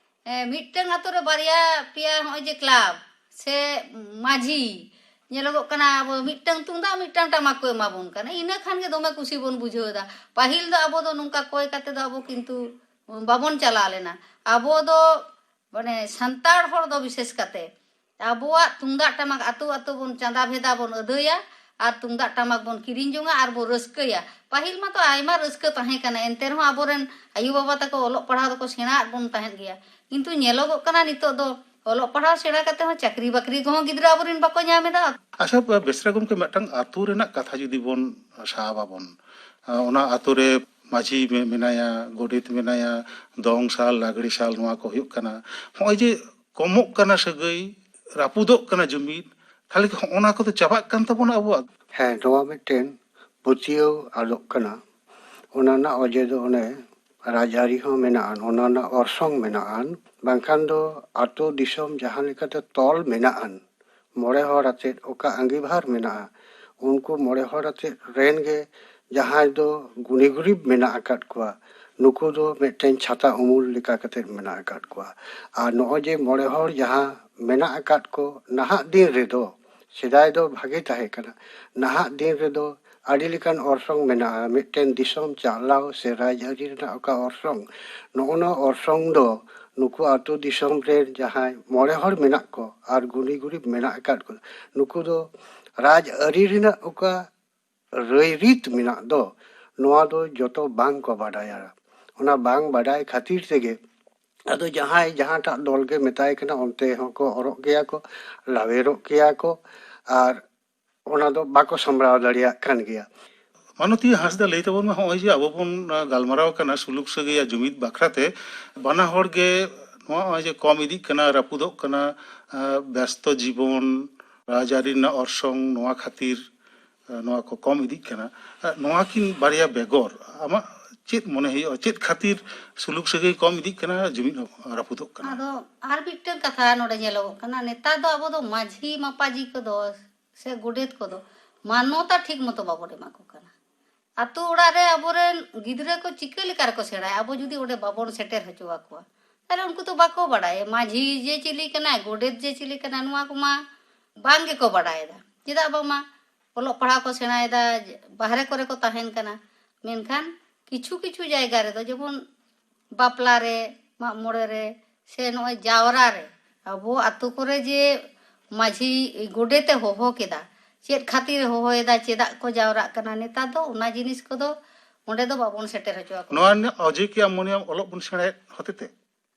ᱮᱸ, ᱢᱤᱫᱴᱟᱝ ᱟᱛᱳ ᱨᱮ ᱵᱟᱨᱭᱟ ᱯᱮᱭᱟ ᱦᱚᱸᱜᱼᱚᱭ ᱡᱮ ᱠᱞᱟᱵᱽ ᱥᱮ ᱢᱟᱹᱡᱷᱤ, ᱧᱮᱞᱚᱜᱚᱜ ᱠᱟᱱᱟ ᱟᱵᱚ ᱢᱤᱫᱴᱟᱝ ᱛᱩᱢᱫᱟᱜ ᱢᱤᱫᱴᱟᱝ ᱴᱟᱢᱟᱠ ᱠᱚ ᱮᱢᱟ ᱵᱚᱱ ᱠᱟᱱᱟ, ᱤᱱᱟᱹ ᱠᱷᱟᱱ ᱜᱮ ᱫᱚᱢᱮ ᱠᱩᱥᱤ ᱵᱚᱱ ᱵᱩᱡᱷᱟᱹᱣ ᱮᱫᱟ᱾ ᱯᱟᱹᱦᱤᱞ ᱫᱚ ᱟᱵᱚ ᱫᱚ ᱱᱚᱝᱠᱟ ᱠᱚᱭ ᱠᱟᱛᱮ ᱫᱚ ᱟᱵᱚ ᱠᱤᱱᱛᱩ ᱵᱟᱵᱚᱱ ᱪᱟᱞᱟᱣ ᱞᱮᱱᱟ᱾ ᱟᱵᱚ ᱫᱚ ᱢᱟᱱᱮ ᱥᱟᱱᱛᱟᱲ ᱦᱚᱲ ᱫᱚ ᱵᱤᱥᱮᱥ ᱠᱟᱛᱮ ᱟᱵᱚᱣᱟᱜ ᱛᱩᱢᱫᱟᱜ ᱴᱟᱢᱟᱠ ᱟᱹᱛᱩ ᱟᱹᱛᱩ ᱵᱚᱱ ᱪᱟᱸᱫᱟ ᱵᱷᱮᱫᱟ ᱵᱚᱱ ᱟᱹᱫᱟᱹᱭᱟ ᱟᱨ ᱛᱩᱢᱫᱟᱜ ᱴᱟᱢᱟᱠ ᱵᱚᱱ ᱠᱤᱨᱤᱧ ᱡᱚᱝᱟ ᱟᱨ ᱵᱚᱱ ᱨᱟᱹᱥᱠᱟᱹᱭᱟ᱾ ᱯᱟᱹᱦᱤᱞ ᱢᱟᱛᱚ ᱟᱭᱢᱟ ᱨᱟᱹᱥᱠᱟᱹ ᱛᱟᱦᱮᱸ ᱠᱟᱱᱟ, ᱮᱱᱛᱮ ᱨᱮᱦᱚᱸ ᱟᱵᱚᱨᱮᱱ ᱟᱭᱳ ᱵᱟᱵᱟ ᱛᱟᱠᱚ ᱚᱞᱚᱜ ᱯᱟᱲᱦᱟᱣ ᱫᱚᱠᱚ ᱥᱮᱬᱟ ᱟᱫ ᱵᱚᱱ ᱛᱟᱦᱮᱸᱫ ᱜᱮᱭᱟ᱾ ᱠᱤᱱᱛᱩ ᱧᱮᱞᱚᱜᱚᱜ ᱠᱟᱱᱟ ᱱᱤᱛᱚᱜ ᱫᱚ ᱚᱞᱚᱜ ᱯᱟᱲᱦᱟᱣ ᱥᱮᱬᱟ ᱠᱟᱛᱮ ᱦᱚᱸ ᱪᱟᱹᱠᱨᱤ ᱵᱟᱹᱠᱨᱤ ᱠᱚᱦᱚᱸ ᱜᱤᱫᱽᱨᱟᱹ ᱟᱵᱚᱨᱮᱱ ᱵᱟᱠᱚ ᱧᱟᱢ ᱮᱫᱟ᱾ ᱟᱪᱪᱷᱟ, ᱵᱮᱥᱨᱟ ᱜᱚᱢᱠᱮ, ᱢᱤᱫᱴᱟᱝ ᱟᱛᱳ ᱨᱮᱱᱟᱜ ᱠᱟᱛᱷᱟ ᱡᱩᱫᱤ ᱵᱚᱱ ᱥᱟᱵ ᱟᱵᱚᱱ, ᱚᱱᱟ ᱟᱛᱳ ᱨᱮ ᱢᱟᱹᱡᱷᱤ ᱢᱮ-, ᱢᱮᱱᱟᱭᱟ, ᱜᱚᱰᱮᱛ ᱢᱮᱱᱟᱭᱟ, ᱫᱚᱝ ᱥᱟᱞ, ᱞᱟᱜᱽᱲᱮ ᱥᱟᱞ, ᱱᱚᱣᱟ ᱠᱚ ᱦᱩᱭᱩᱜ ᱠᱟᱱᱟ᱾ ᱱᱚᱜᱼᱚᱭ ᱡᱮ ᱠᱚᱢᱚᱜ ᱠᱟᱱᱟ ᱥᱟᱹᱜᱟᱹᱭ, ᱨᱟᱹᱯᱩᱫᱚᱜ ᱠᱟᱱᱟ ᱡᱩᱢᱤᱫ, ᱛᱟᱦᱚᱞᱮ ᱠᱤ ᱦᱚᱸᱜᱼᱚ ᱱᱟ ᱠᱚᱫᱚ ᱪᱟᱵᱟᱜ ᱠᱟᱱ ᱛᱟᱵᱚᱱᱟ ᱟᱵᱚᱣᱟᱜ? ᱦᱮᱸ, ᱱᱚᱣᱟ ᱢᱤᱫᱴᱮᱱ ᱯᱟᱹᱛᱭᱟᱹᱣ ᱟᱫᱚᱜ ᱠᱟᱱᱟ᱾ ᱚᱱᱟ ᱨᱮᱱᱟᱜ ᱚᱡᱮ ᱫᱚ ᱚᱱᱮ ᱨᱟᱡᱽᱟᱹᱨᱤ ᱦᱚᱸ ᱢᱮᱱᱟᱜᱼᱟ, ᱚᱱᱟ ᱨᱮᱱᱟᱜ ᱚᱨᱥᱚᱝ ᱢᱮᱱᱟᱜᱼᱟ, ᱵᱟᱝᱠᱷᱟᱱ ᱫᱚ ᱟᱛᱳ ᱫᱤᱥᱚᱢ ᱡᱟᱦᱟᱸ ᱞᱮᱠᱟᱛᱮ ᱛᱚᱞ ᱢᱮᱱᱟᱜᱼᱟ, ᱢᱚᱬᱮ ᱦᱚᱲ ᱟᱛᱮᱫ ᱚᱠᱟ ᱟᱸᱜᱤᱵᱷᱟᱨ ᱢᱮᱱᱟᱜᱼᱟ, ᱩᱱᱠᱩ ᱢᱚᱬᱮ ᱦᱚᱲ ᱟᱛᱮᱫ ᱨᱮᱱ ᱜᱮ ᱡᱟᱦᱟᱸᱭ ᱫᱚ ᱜᱩᱱᱤ ᱜᱩᱨᱤᱵ ᱢᱮᱱᱟᱜ ᱟᱠᱟᱫ ᱠᱚᱣᱟ, ᱱᱩᱠᱩ ᱫᱚ ᱢᱤᱫᱴᱮᱱ ᱪᱷᱟᱛᱟ ᱩᱢᱩᱞ ᱞᱮᱠᱟ ᱠᱟᱛᱮᱫ ᱢᱮᱱᱟᱜ ᱟᱠᱟᱫ ᱠᱚᱣᱟ᱾ ᱟᱨ ᱱᱚᱜᱼᱚᱭ ᱡᱮ ᱢᱚᱬᱮ ᱦᱚᱲ ᱡᱟᱦᱟᱸ ᱢᱮᱱᱟᱜ ᱟᱠᱟᱫ ᱠᱚ ᱱᱟᱦᱟᱜ ᱫᱤᱱ ᱨᱮᱫᱚ, ᱥᱮᱫᱟᱭ ᱫᱚ ᱵᱷᱟᱜᱮ ᱛᱟᱦᱮᱸ ᱠᱟᱱᱟ, ᱱᱟᱦᱟᱜ ᱫᱤᱱ ᱨᱮᱫᱚ ᱟᱹᱰᱤ ᱞᱮᱠᱟᱱ ᱚᱨᱥᱚᱝ ᱢᱮᱱᱟᱜᱼᱟ᱾ ᱢᱤᱫᱴᱮᱱ ᱫᱤᱥᱚᱢ ᱪᱟᱞᱟᱣ ᱥᱮ ᱨᱟᱡᱽᱟᱹᱨᱤ ᱨᱮᱱᱟᱜ ᱚᱠᱟ ᱚᱨᱥᱚᱝ, ᱱᱚᱜᱼᱚ ᱱᱚᱣᱟ ᱚᱨᱥᱚᱝ ᱫᱚ ᱱᱩᱠᱩ ᱟᱛᱳ ᱫᱤᱥᱚᱢ ᱨᱮᱱ ᱡᱟᱦᱟᱸᱭ ᱢᱚᱬᱮ ᱦᱚᱲ ᱢᱮᱱᱟᱜ ᱠᱚ ᱟᱨ ᱜᱩᱱᱤ ᱜᱩᱨᱤᱵ ᱢᱮᱱᱟᱜ ᱟᱠᱟᱫ ᱠᱚ, ᱱᱩᱠᱩ ᱫᱚ ᱨᱟᱡᱽᱟᱹᱨᱤ ᱨᱮᱱᱟᱜ ᱚᱠᱟ ᱨᱟᱹᱭᱨᱤᱛ ᱢᱮᱱᱟᱜ ᱫᱚ, ᱱᱚᱣᱟ ᱫᱚ ᱡᱚᱛᱚ ᱵᱟᱝ ᱠᱚ ᱵᱟᱰᱟᱭᱟ᱾ ᱚᱱᱟ ᱵᱟᱝ ᱵᱟᱰᱟᱭ ᱠᱷᱟᱹᱛᱤᱨ ᱛᱮᱜᱮ ᱟᱫᱚ ᱡᱟᱦᱟᱸᱭ ᱡᱟᱦᱟᱸᱴᱟᱜ ᱫᱚᱞ ᱜᱮ ᱢᱮᱛᱟᱭ ᱠᱟᱱᱟ, ᱚᱱᱛᱮ ᱦᱚᱸᱠᱚ ᱚᱨᱚᱜ ᱜᱮᱭᱟ ᱠᱚ, ᱞᱟᱣᱮᱨᱚᱜ ᱜᱮᱭᱟ ᱠᱚ, ᱟᱨ ᱚᱱᱟ ᱫᱚ ᱵᱟᱠᱚ ᱥᱟᱢᱵᱲᱟᱣ ᱫᱟᱲᱮᱭᱟᱜ ᱠᱟᱱ ᱜᱮᱭᱟ᱾ ᱢᱟᱱᱚᱛᱤᱭᱟᱹ ᱦᱟᱸᱥᱫᱟ, ᱞᱟᱹᱭ ᱛᱟᱵᱚᱱ ᱢᱟ, ᱱᱚᱜᱼᱚᱭ ᱡᱮ ᱟᱵᱚ ᱵᱚᱱ, ᱟ, ᱜᱟᱞᱢᱟᱨᱟᱣ ᱠᱟᱱᱟ ᱥᱩᱞᱩᱠ ᱥᱟᱹᱜᱟᱹᱭ ᱟᱨ ᱡᱩᱢᱤᱫ ᱵᱟᱠᱷᱨᱟᱛᱮ, ᱵᱟᱱᱟ ᱦᱚᱲ ᱜᱮ ᱱᱚᱜᱼᱚᱭ ᱡᱮ ᱠᱚᱢ ᱤᱫᱤᱜ ᱠᱟᱱᱟ, ᱨᱟᱹᱯᱩᱫᱚᱜ ᱠᱟᱱᱟ, ᱟ, ᱵᱮᱥᱛᱚ ᱡᱤᱵᱚᱱ, ᱨᱟᱡᱽᱟᱹᱨᱤ ᱨᱮᱱᱟᱜ ᱚᱨᱥᱚᱝ, ᱱᱚᱣᱟ ᱠᱷᱟᱹᱛᱤᱨ, ᱟ, ᱱᱚᱣᱟ ᱠᱚ ᱠᱚᱢ ᱤᱫᱤᱜ ᱠᱟᱱᱟ᱾ ᱟ, ᱱᱚᱣᱟ ᱠᱤᱱ ᱵᱟᱨᱭᱟ ᱵᱮᱜᱚᱨ ᱟᱢᱟᱜ ᱪᱮᱫ ᱢᱚᱱᱮ ᱦᱩᱭᱩᱜᱼᱟ, ᱪᱮᱫ ᱠᱷᱟᱹᱛᱤᱨ ᱥᱩᱞᱩᱠ ᱥᱟᱹᱜᱟᱹᱭ ᱠᱚᱢ ᱤᱫᱤᱜ ᱠᱟᱱᱟ, ᱡᱩᱢᱤᱫ ᱨᱟᱹᱯᱩᱫᱚᱜ ᱠᱟᱱᱟ? ᱟᱫᱚ ᱟᱨ ᱢᱤᱫᱴᱟᱝ ᱠᱟᱛᱷᱟ ᱱᱚᱰᱮ ᱧᱮᱞᱚᱜᱚᱜ ᱠᱟᱱᱟ, ᱱᱮᱛᱟᱨ ᱫᱚ ᱟᱵᱚ ᱫᱚ ᱢᱟᱹᱡᱷᱤ ᱢᱟᱯᱟᱡᱷᱤ ᱠᱚᱫᱚ ᱥᱮ ᱜᱚᱰᱮᱛ ᱠᱚᱫᱚ ᱢᱟᱱᱚᱛᱟ ᱴᱷᱤᱠ ᱢᱚᱛᱚ ᱵᱟᱵᱚᱱ ᱮᱢᱟ ᱠᱚ ᱠᱟᱱᱟ᱾ ᱟᱛᱳ ᱚᱲᱟᱜ ᱨᱮ ᱟᱵᱚᱨᱮᱱ ᱜᱤᱫᱽᱨᱟᱹ ᱠᱚ ᱪᱤᱠᱟᱹ ᱞᱮᱠᱟ ᱨᱮᱠᱚ ᱥᱮᱬᱟᱭᱟ, ᱟᱵᱚ ᱡᱩᱫᱤ ᱚᱸᱰᱮ ᱵᱟᱵᱚᱱ ᱥᱮᱴᱮᱨ ᱦᱚᱪᱚ ᱟᱠᱚᱣᱟ? ᱛᱟᱦᱞᱮ ᱩᱱᱠᱩ ᱫᱚ ᱵᱟᱠᱚ ᱵᱟᱲᱟᱭᱟ, ᱢᱟᱹᱡᱷᱤ ᱡᱮ ᱪᱤᱞᱤ ᱠᱟᱱᱟᱭ, ᱜᱚᱰᱮᱛ ᱡᱮ ᱪᱤᱞᱤ ᱠᱟᱱᱟᱭ, ᱱᱚᱣᱟ ᱠᱚᱢᱟ ᱵᱟᱝ ᱜᱮᱠᱚ ᱵᱟᱲᱟᱭᱮᱫᱟ᱾ ᱪᱮᱫᱟᱜ ᱵᱟᱝᱢᱟ ᱚᱞᱚᱜ ᱯᱟᱲᱦᱟᱣ ᱠᱚ ᱥᱮᱬᱟᱭᱮᱫᱟ, ᱵᱟᱦᱨᱮ ᱠᱚᱨᱮ ᱠᱚ ᱛᱟᱦᱮᱱ ᱠᱟᱱᱟ, ᱢᱮᱱᱠᱷᱟᱱ ᱠᱤᱪᱷᱩ ᱠᱤᱪᱷᱩ ᱡᱟᱭᱜᱟ ᱨᱮᱫᱚ, ᱡᱮᱢᱚᱱ ᱵᱟᱯᱞᱟ ᱨᱮ, ᱢᱟᱜ ᱢᱚᱬᱮ ᱨᱮ, ᱥᱮ ᱱᱚᱜᱼᱚᱭ ᱡᱟᱣᱨᱟ ᱨᱮ, ᱟᱵᱚ ᱟᱛᱳ ᱠᱚᱨᱮ ᱡᱮ ᱢᱟᱹᱡᱷᱤ ᱜᱚᱰᱮᱛ ᱮ ᱦᱚᱦᱚ ᱠᱮᱫᱟ, ᱪᱮᱫ ᱠᱷᱟᱹᱛᱤᱨ ᱮ ᱦᱚᱦᱚᱭᱮᱫᱟ, ᱪᱮᱫᱟᱜ ᱠᱚ ᱡᱟᱣᱨᱟᱜ ᱠᱟᱱᱟ, ᱱᱮᱛᱟᱨ ᱫᱚ ᱚᱱᱟ ᱡᱤᱱᱤᱥ ᱠᱚᱫᱚ ᱚᱸᱰᱮ ᱫᱚ ᱵᱟᱵᱚᱱ ᱥᱮᱴᱮᱨ ᱦᱚᱪᱚ ᱟᱠᱚ ᱠᱟᱱᱟ᱾ ᱱᱚᱣᱟ ᱨᱮᱱᱟᱜ ᱚᱡᱮ ᱠᱤ ᱟᱢ ᱢᱚᱱᱮᱭᱟᱢ ᱚᱞᱚᱜ ᱵᱚᱱ ᱥᱮᱬᱟᱭᱮᱫ ᱦᱚᱛᱮᱛᱮ?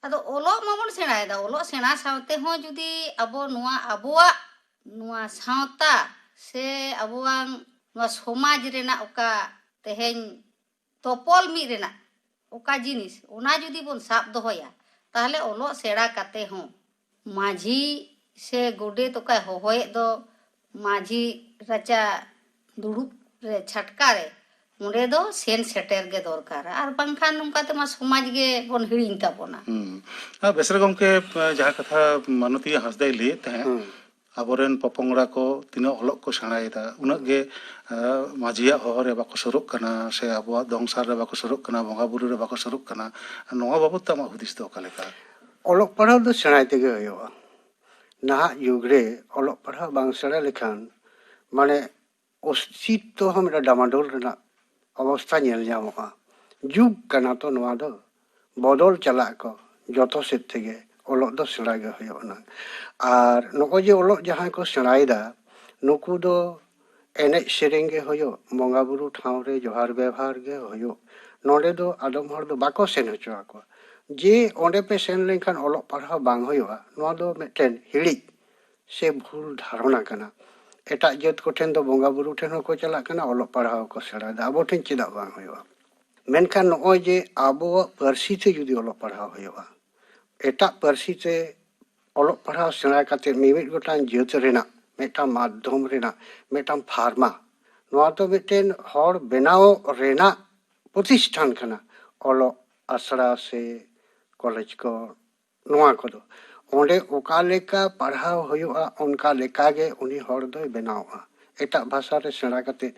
ᱟᱫᱚ ᱚᱞᱚᱜ ᱢᱟᱵᱚᱱ ᱥᱮᱬᱟᱭᱮᱫᱟ, ᱚᱞᱚᱜ ᱥᱮᱬᱟ ᱥᱟᱶᱛᱮ ᱦᱚᱸ ᱡᱩᱫᱤ ᱟᱵᱚ ᱱᱚᱣᱟ ᱟᱵᱚᱣᱟᱜ ᱱᱚᱣᱟ ᱥᱟᱶᱛᱟ ᱥᱮ ᱟᱵᱚᱣᱟᱝ ᱱᱚᱣᱟ ᱥᱚᱢᱟᱡᱽ ᱨᱮᱱᱟᱜ ᱚᱠᱟ ᱛᱮᱦᱮᱧ ᱛᱚᱯᱚᱞ ᱢᱤᱫ ᱨᱮᱱᱟᱜ ᱚᱠᱟ ᱡᱤᱱᱤᱥ, ᱚᱱᱟ ᱡᱩᱫᱤ ᱵᱚᱱ ᱥᱟᱵ ᱫᱚᱦᱚᱭᱟ, ᱛᱟᱦᱞᱮ ᱚᱞᱚᱜ ᱥᱮᱬᱟ ᱠᱟᱛᱮ ᱦᱚᱸ ᱢᱟᱹᱡᱷᱤ ᱥᱮ ᱜᱚᱰᱮᱛ ᱚᱠᱟᱭ ᱦᱚᱦᱚᱭᱮᱫ ᱫᱚ ᱢᱟᱹᱡᱷᱤ ᱨᱟᱪᱟ ᱫᱩᱲᱩᱵ ᱨᱮ, ᱪᱷᱟᱴᱠᱟ ᱨᱮ, ᱚᱸᱰᱮ ᱫᱚ ᱥᱮᱱ ᱥᱮᱴᱮᱨ ᱜᱮ ᱫᱚᱨᱠᱟᱨ, ᱟᱨ ᱵᱟᱝᱠᱷᱟᱱ ᱱᱚᱝᱠᱟ ᱛᱮᱢᱟ ᱥᱚᱢᱟᱡᱽ ᱜᱮ ᱵᱚᱱ ᱦᱤᱲᱤᱧ ᱛᱟᱵᱚᱱᱟ᱾ ᱦᱩᱸ᱾ ᱟᱨ ᱵᱮᱥ ᱨᱮ ᱜᱚᱢᱠᱮ, ᱡᱟᱦᱟᱸ ᱠᱟᱛᱷᱟ ᱢᱟᱱᱚᱛᱤᱭᱟᱹ ᱦᱟᱸᱥᱫᱟᱭ ᱞᱟᱹᱭᱮᱫ ᱛᱟᱦᱮᱸᱫ, ᱦᱩᱸ᱾ ᱟᱵᱚᱨᱮᱱ ᱯᱚᱯᱚᱝᱲᱟ ᱠᱚ ᱛᱤᱱᱟᱹᱜ ᱚᱞᱚᱜ ᱠᱚ ᱥᱮᱬᱟᱭᱮᱫᱟ, ᱩᱱᱟᱹᱜ ᱜᱮ ᱟᱸ, ᱢᱟᱹᱡᱷᱤᱭᱟᱜ ᱦᱚᱦᱚ ᱨᱮ ᱵᱟᱠᱚ ᱥᱩᱨᱩᱜ ᱠᱟᱱᱟ, ᱥᱮ ᱟᱵᱚᱣᱟᱜ ᱫᱚᱝ ᱥᱟᱨ ᱨᱮ ᱵᱟᱠᱚ ᱥᱩᱨᱩᱜ ᱠᱟᱱᱟ, ᱵᱚᱸᱜᱟ ᱵᱩᱨᱩ ᱨᱮ ᱵᱟᱠᱚ ᱥᱩᱨᱩᱜ ᱠᱟᱱᱟ᱾ ᱱᱚᱣᱟ ᱵᱟᱵᱚᱫ ᱛᱮ ᱟᱢᱟᱜ ᱦᱩᱫᱤᱥ ᱫᱚ ᱚᱠᱟ ᱞᱮᱠᱟ? ᱚᱞᱚᱜ ᱯᱟᱲᱦᱟᱣ ᱫᱚ ᱥᱮᱬᱟᱭ ᱛᱮᱜᱮ ᱦᱩᱭᱩᱜᱼᱟ᱾ ᱱᱟᱦᱟᱜ ᱡᱩᱜᱽ ᱨᱮ ᱚᱞᱚᱜ ᱯᱟᱲᱦᱟᱣ ᱵᱟᱝ ᱥᱮᱬᱟ ᱞᱮᱠᱷᱟᱱ ᱢᱟᱱᱮ ᱚᱥᱛᱤᱛᱛᱚ ᱦᱚᱸ ᱢᱤᱫᱴᱟᱝ ᱰᱟᱢᱟᱰᱳᱞ ᱨᱮᱱᱟᱜ ᱚᱵᱚᱥᱛᱷᱟ ᱧᱮᱞ ᱧᱟᱢᱚᱜᱼᱟ᱾ ᱡᱩᱜᱽ ᱠᱟᱱᱟ ᱛᱚ ᱱᱚᱣᱟ ᱫᱚ, ᱵᱚᱫᱚᱞ ᱪᱟᱞᱟᱜ ᱠᱚ ᱡᱚᱛᱚ ᱥᱮᱫ ᱛᱮᱜᱮ ᱚᱞᱚᱜ ᱫᱚ ᱥᱮᱬᱟ ᱜᱮ ᱦᱩᱭᱩᱜ ᱟᱱᱟ᱾ ᱟᱨ ᱱᱚᱜᱼᱚᱭ ᱡᱮ ᱚᱞᱚᱜ ᱡᱟᱦᱟᱸᱭ ᱠᱚ ᱥᱮᱬᱟᱭᱮᱫᱟ, ᱱᱩᱠᱩ ᱫᱚ ᱮᱱᱮᱡ ᱥᱮᱨᱮᱧ ᱜᱮ ᱦᱩᱭᱩᱜ, ᱵᱚᱸᱜᱟ ᱵᱩᱨᱩ ᱴᱷᱟᱶ ᱨᱮ ᱡᱚᱦᱟᱨ ᱵᱮᱣᱦᱟᱨ ᱜᱮ ᱦᱩᱭᱩᱜ, ᱱᱚᱰᱮ ᱫᱚ ᱟᱫᱚᱢ ᱦᱚᱲ ᱫᱚ ᱵᱟᱠᱚ ᱥᱮᱱ ᱦᱚᱪᱚ ᱟᱠᱚᱣᱟ᱾ ᱡᱮ ᱚᱸᱰᱮ ᱯᱮ ᱥᱮᱱ ᱞᱮᱱᱠᱷᱟᱱ ᱚᱞᱚᱜ ᱯᱟᱲᱦᱟᱣ ᱵᱟᱝ ᱦᱩᱭᱩᱜᱼᱟ, ᱱᱚᱣᱟ ᱫᱚ ᱢᱤᱫᱴᱮᱱ ᱦᱤᱲᱤᱡ ᱥᱮ ᱵᱷᱩᱞ ᱫᱷᱟᱨᱚᱱᱟ ᱠᱟᱱᱟ᱾ ᱮᱴᱟᱜ ᱡᱟᱹᱛ ᱠᱚᱴᱷᱮᱱ ᱫᱚ ᱵᱚᱸᱜᱟ ᱵᱩᱨᱩ ᱴᱷᱮᱱ ᱦᱚᱸᱠᱚ ᱪᱟᱞᱟᱜ ᱠᱟᱱᱟ, ᱚᱞᱚᱜ ᱯᱟᱲᱦᱟᱣ ᱦᱚᱸᱠᱚ ᱥᱮᱬᱟᱭᱮᱫᱟ, ᱟᱵᱚ ᱴᱷᱮᱱ ᱪᱮᱫᱟᱜ ᱵᱟᱝ ᱦᱩᱭᱩᱜᱼᱟ? ᱢᱮᱱᱠᱷᱟᱱ ᱱᱚᱜᱼᱚᱭ ᱡᱮ ᱟᱵᱚᱣᱟᱜ ᱯᱟᱹᱨᱥᱤ ᱛᱮ ᱡᱩᱫᱤ ᱚᱞᱚᱜ ᱯᱟᱲᱦᱟᱣ ᱦᱩᱭᱩᱜᱼᱟ, ᱮᱴᱟᱜ ᱯᱟᱹᱨᱥᱤ ᱛᱮ ᱚᱞᱚᱜ ᱯᱟᱲᱦᱟᱣ ᱥᱮᱬᱟ ᱠᱟᱛᱮ ᱢᱤᱢᱤᱫ ᱜᱚᱴᱟᱝ ᱡᱟᱹᱛ ᱨᱮᱱᱟᱜ ᱢᱤᱫᱴᱟᱝ ᱢᱟᱫᱽᱫᱷᱚᱢ ᱨᱮᱱᱟᱜ ᱢᱤᱫᱴᱟᱝ ᱯᱷᱟᱨᱢᱟ, ᱱᱚᱣᱟ ᱫᱚ ᱢᱤᱫᱴᱮᱱ ᱦᱚᱲ ᱵᱮᱱᱟᱣ ᱨᱮᱱᱟᱜ ᱯᱨᱚᱛᱤᱥᱴᱷᱟᱱ ᱠᱟᱱᱟ᱾ ᱚᱞᱚᱜ ᱟᱥᱲᱟ ᱥᱮ ᱠᱚᱞᱮᱡᱽ ᱠᱚ, ᱱᱚᱣᱟ ᱠᱚᱫᱚ ᱚᱸᱰᱮ ᱚᱠᱟ ᱞᱮᱠᱟ ᱯᱟᱲᱦᱟᱣ ᱦᱩᱭᱩᱜᱼᱟ, ᱚᱱᱠᱟ ᱞᱮᱠᱟ ᱜᱮ ᱩᱱᱤ ᱦᱚᱲ ᱫᱚᱭ ᱵᱮᱱᱟᱣᱚᱜᱼᱟ᱾ ᱮᱴᱟᱜ ᱵᱷᱟᱥᱟ ᱨᱮ ᱥᱮᱬᱟ ᱠᱟᱛᱮ